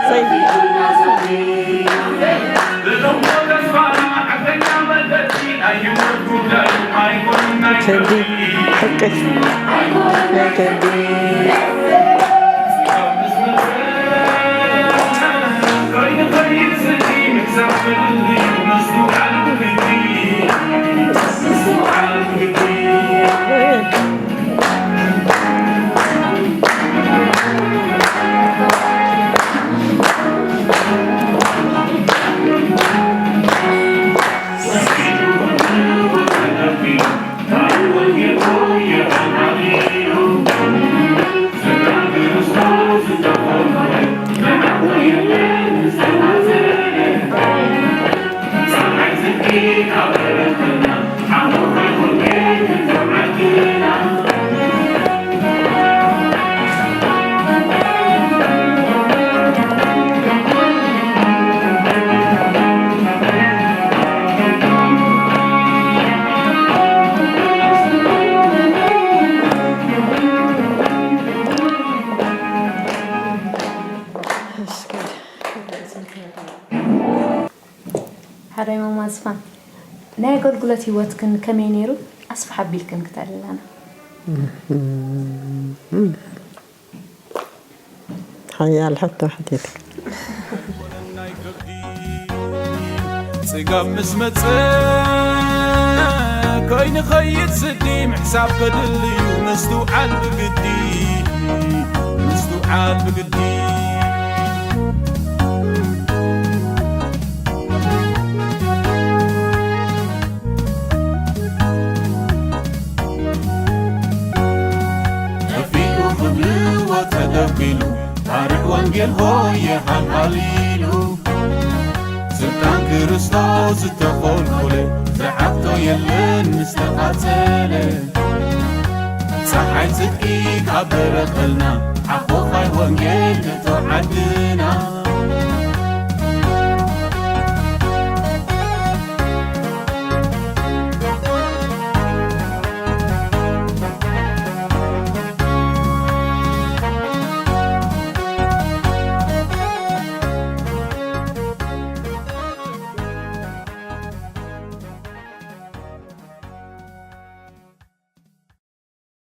ሰይ- ቴዲ፣ ሓቂ፣ ናይ ቴዲ። ሓራይ ማማ ዝፋን፣ ናይ ኣገልግሎት ህይወትክን ከመይ ነይሩ? ኣስፍሕ ኣቢልክን ክተዕልላና። ሓያል ሕቶ ሓቲትክ። ጽጋብ ምስ መጸ ከይንኸይድ ስዲ ምሕሳብ ከድልዩ ምስትውዓል ብግዲ፣ ምስትውዓል ብግዲ። ጠፊኡ ክብልዎ ተደጒሉ፣ ባርዕ ወንጌል ሆየ ሃልሃል ኢሉ። ስልጣን ክርስቶስ ዝተኾልኮለ፣ ዝዓግቶ የለን ምስ ተቓጸለ። ጸሓይ ጽድቂ ካብ በረቐልና፣ ዓኾኻይ ወንጌል እቶ ዓድና።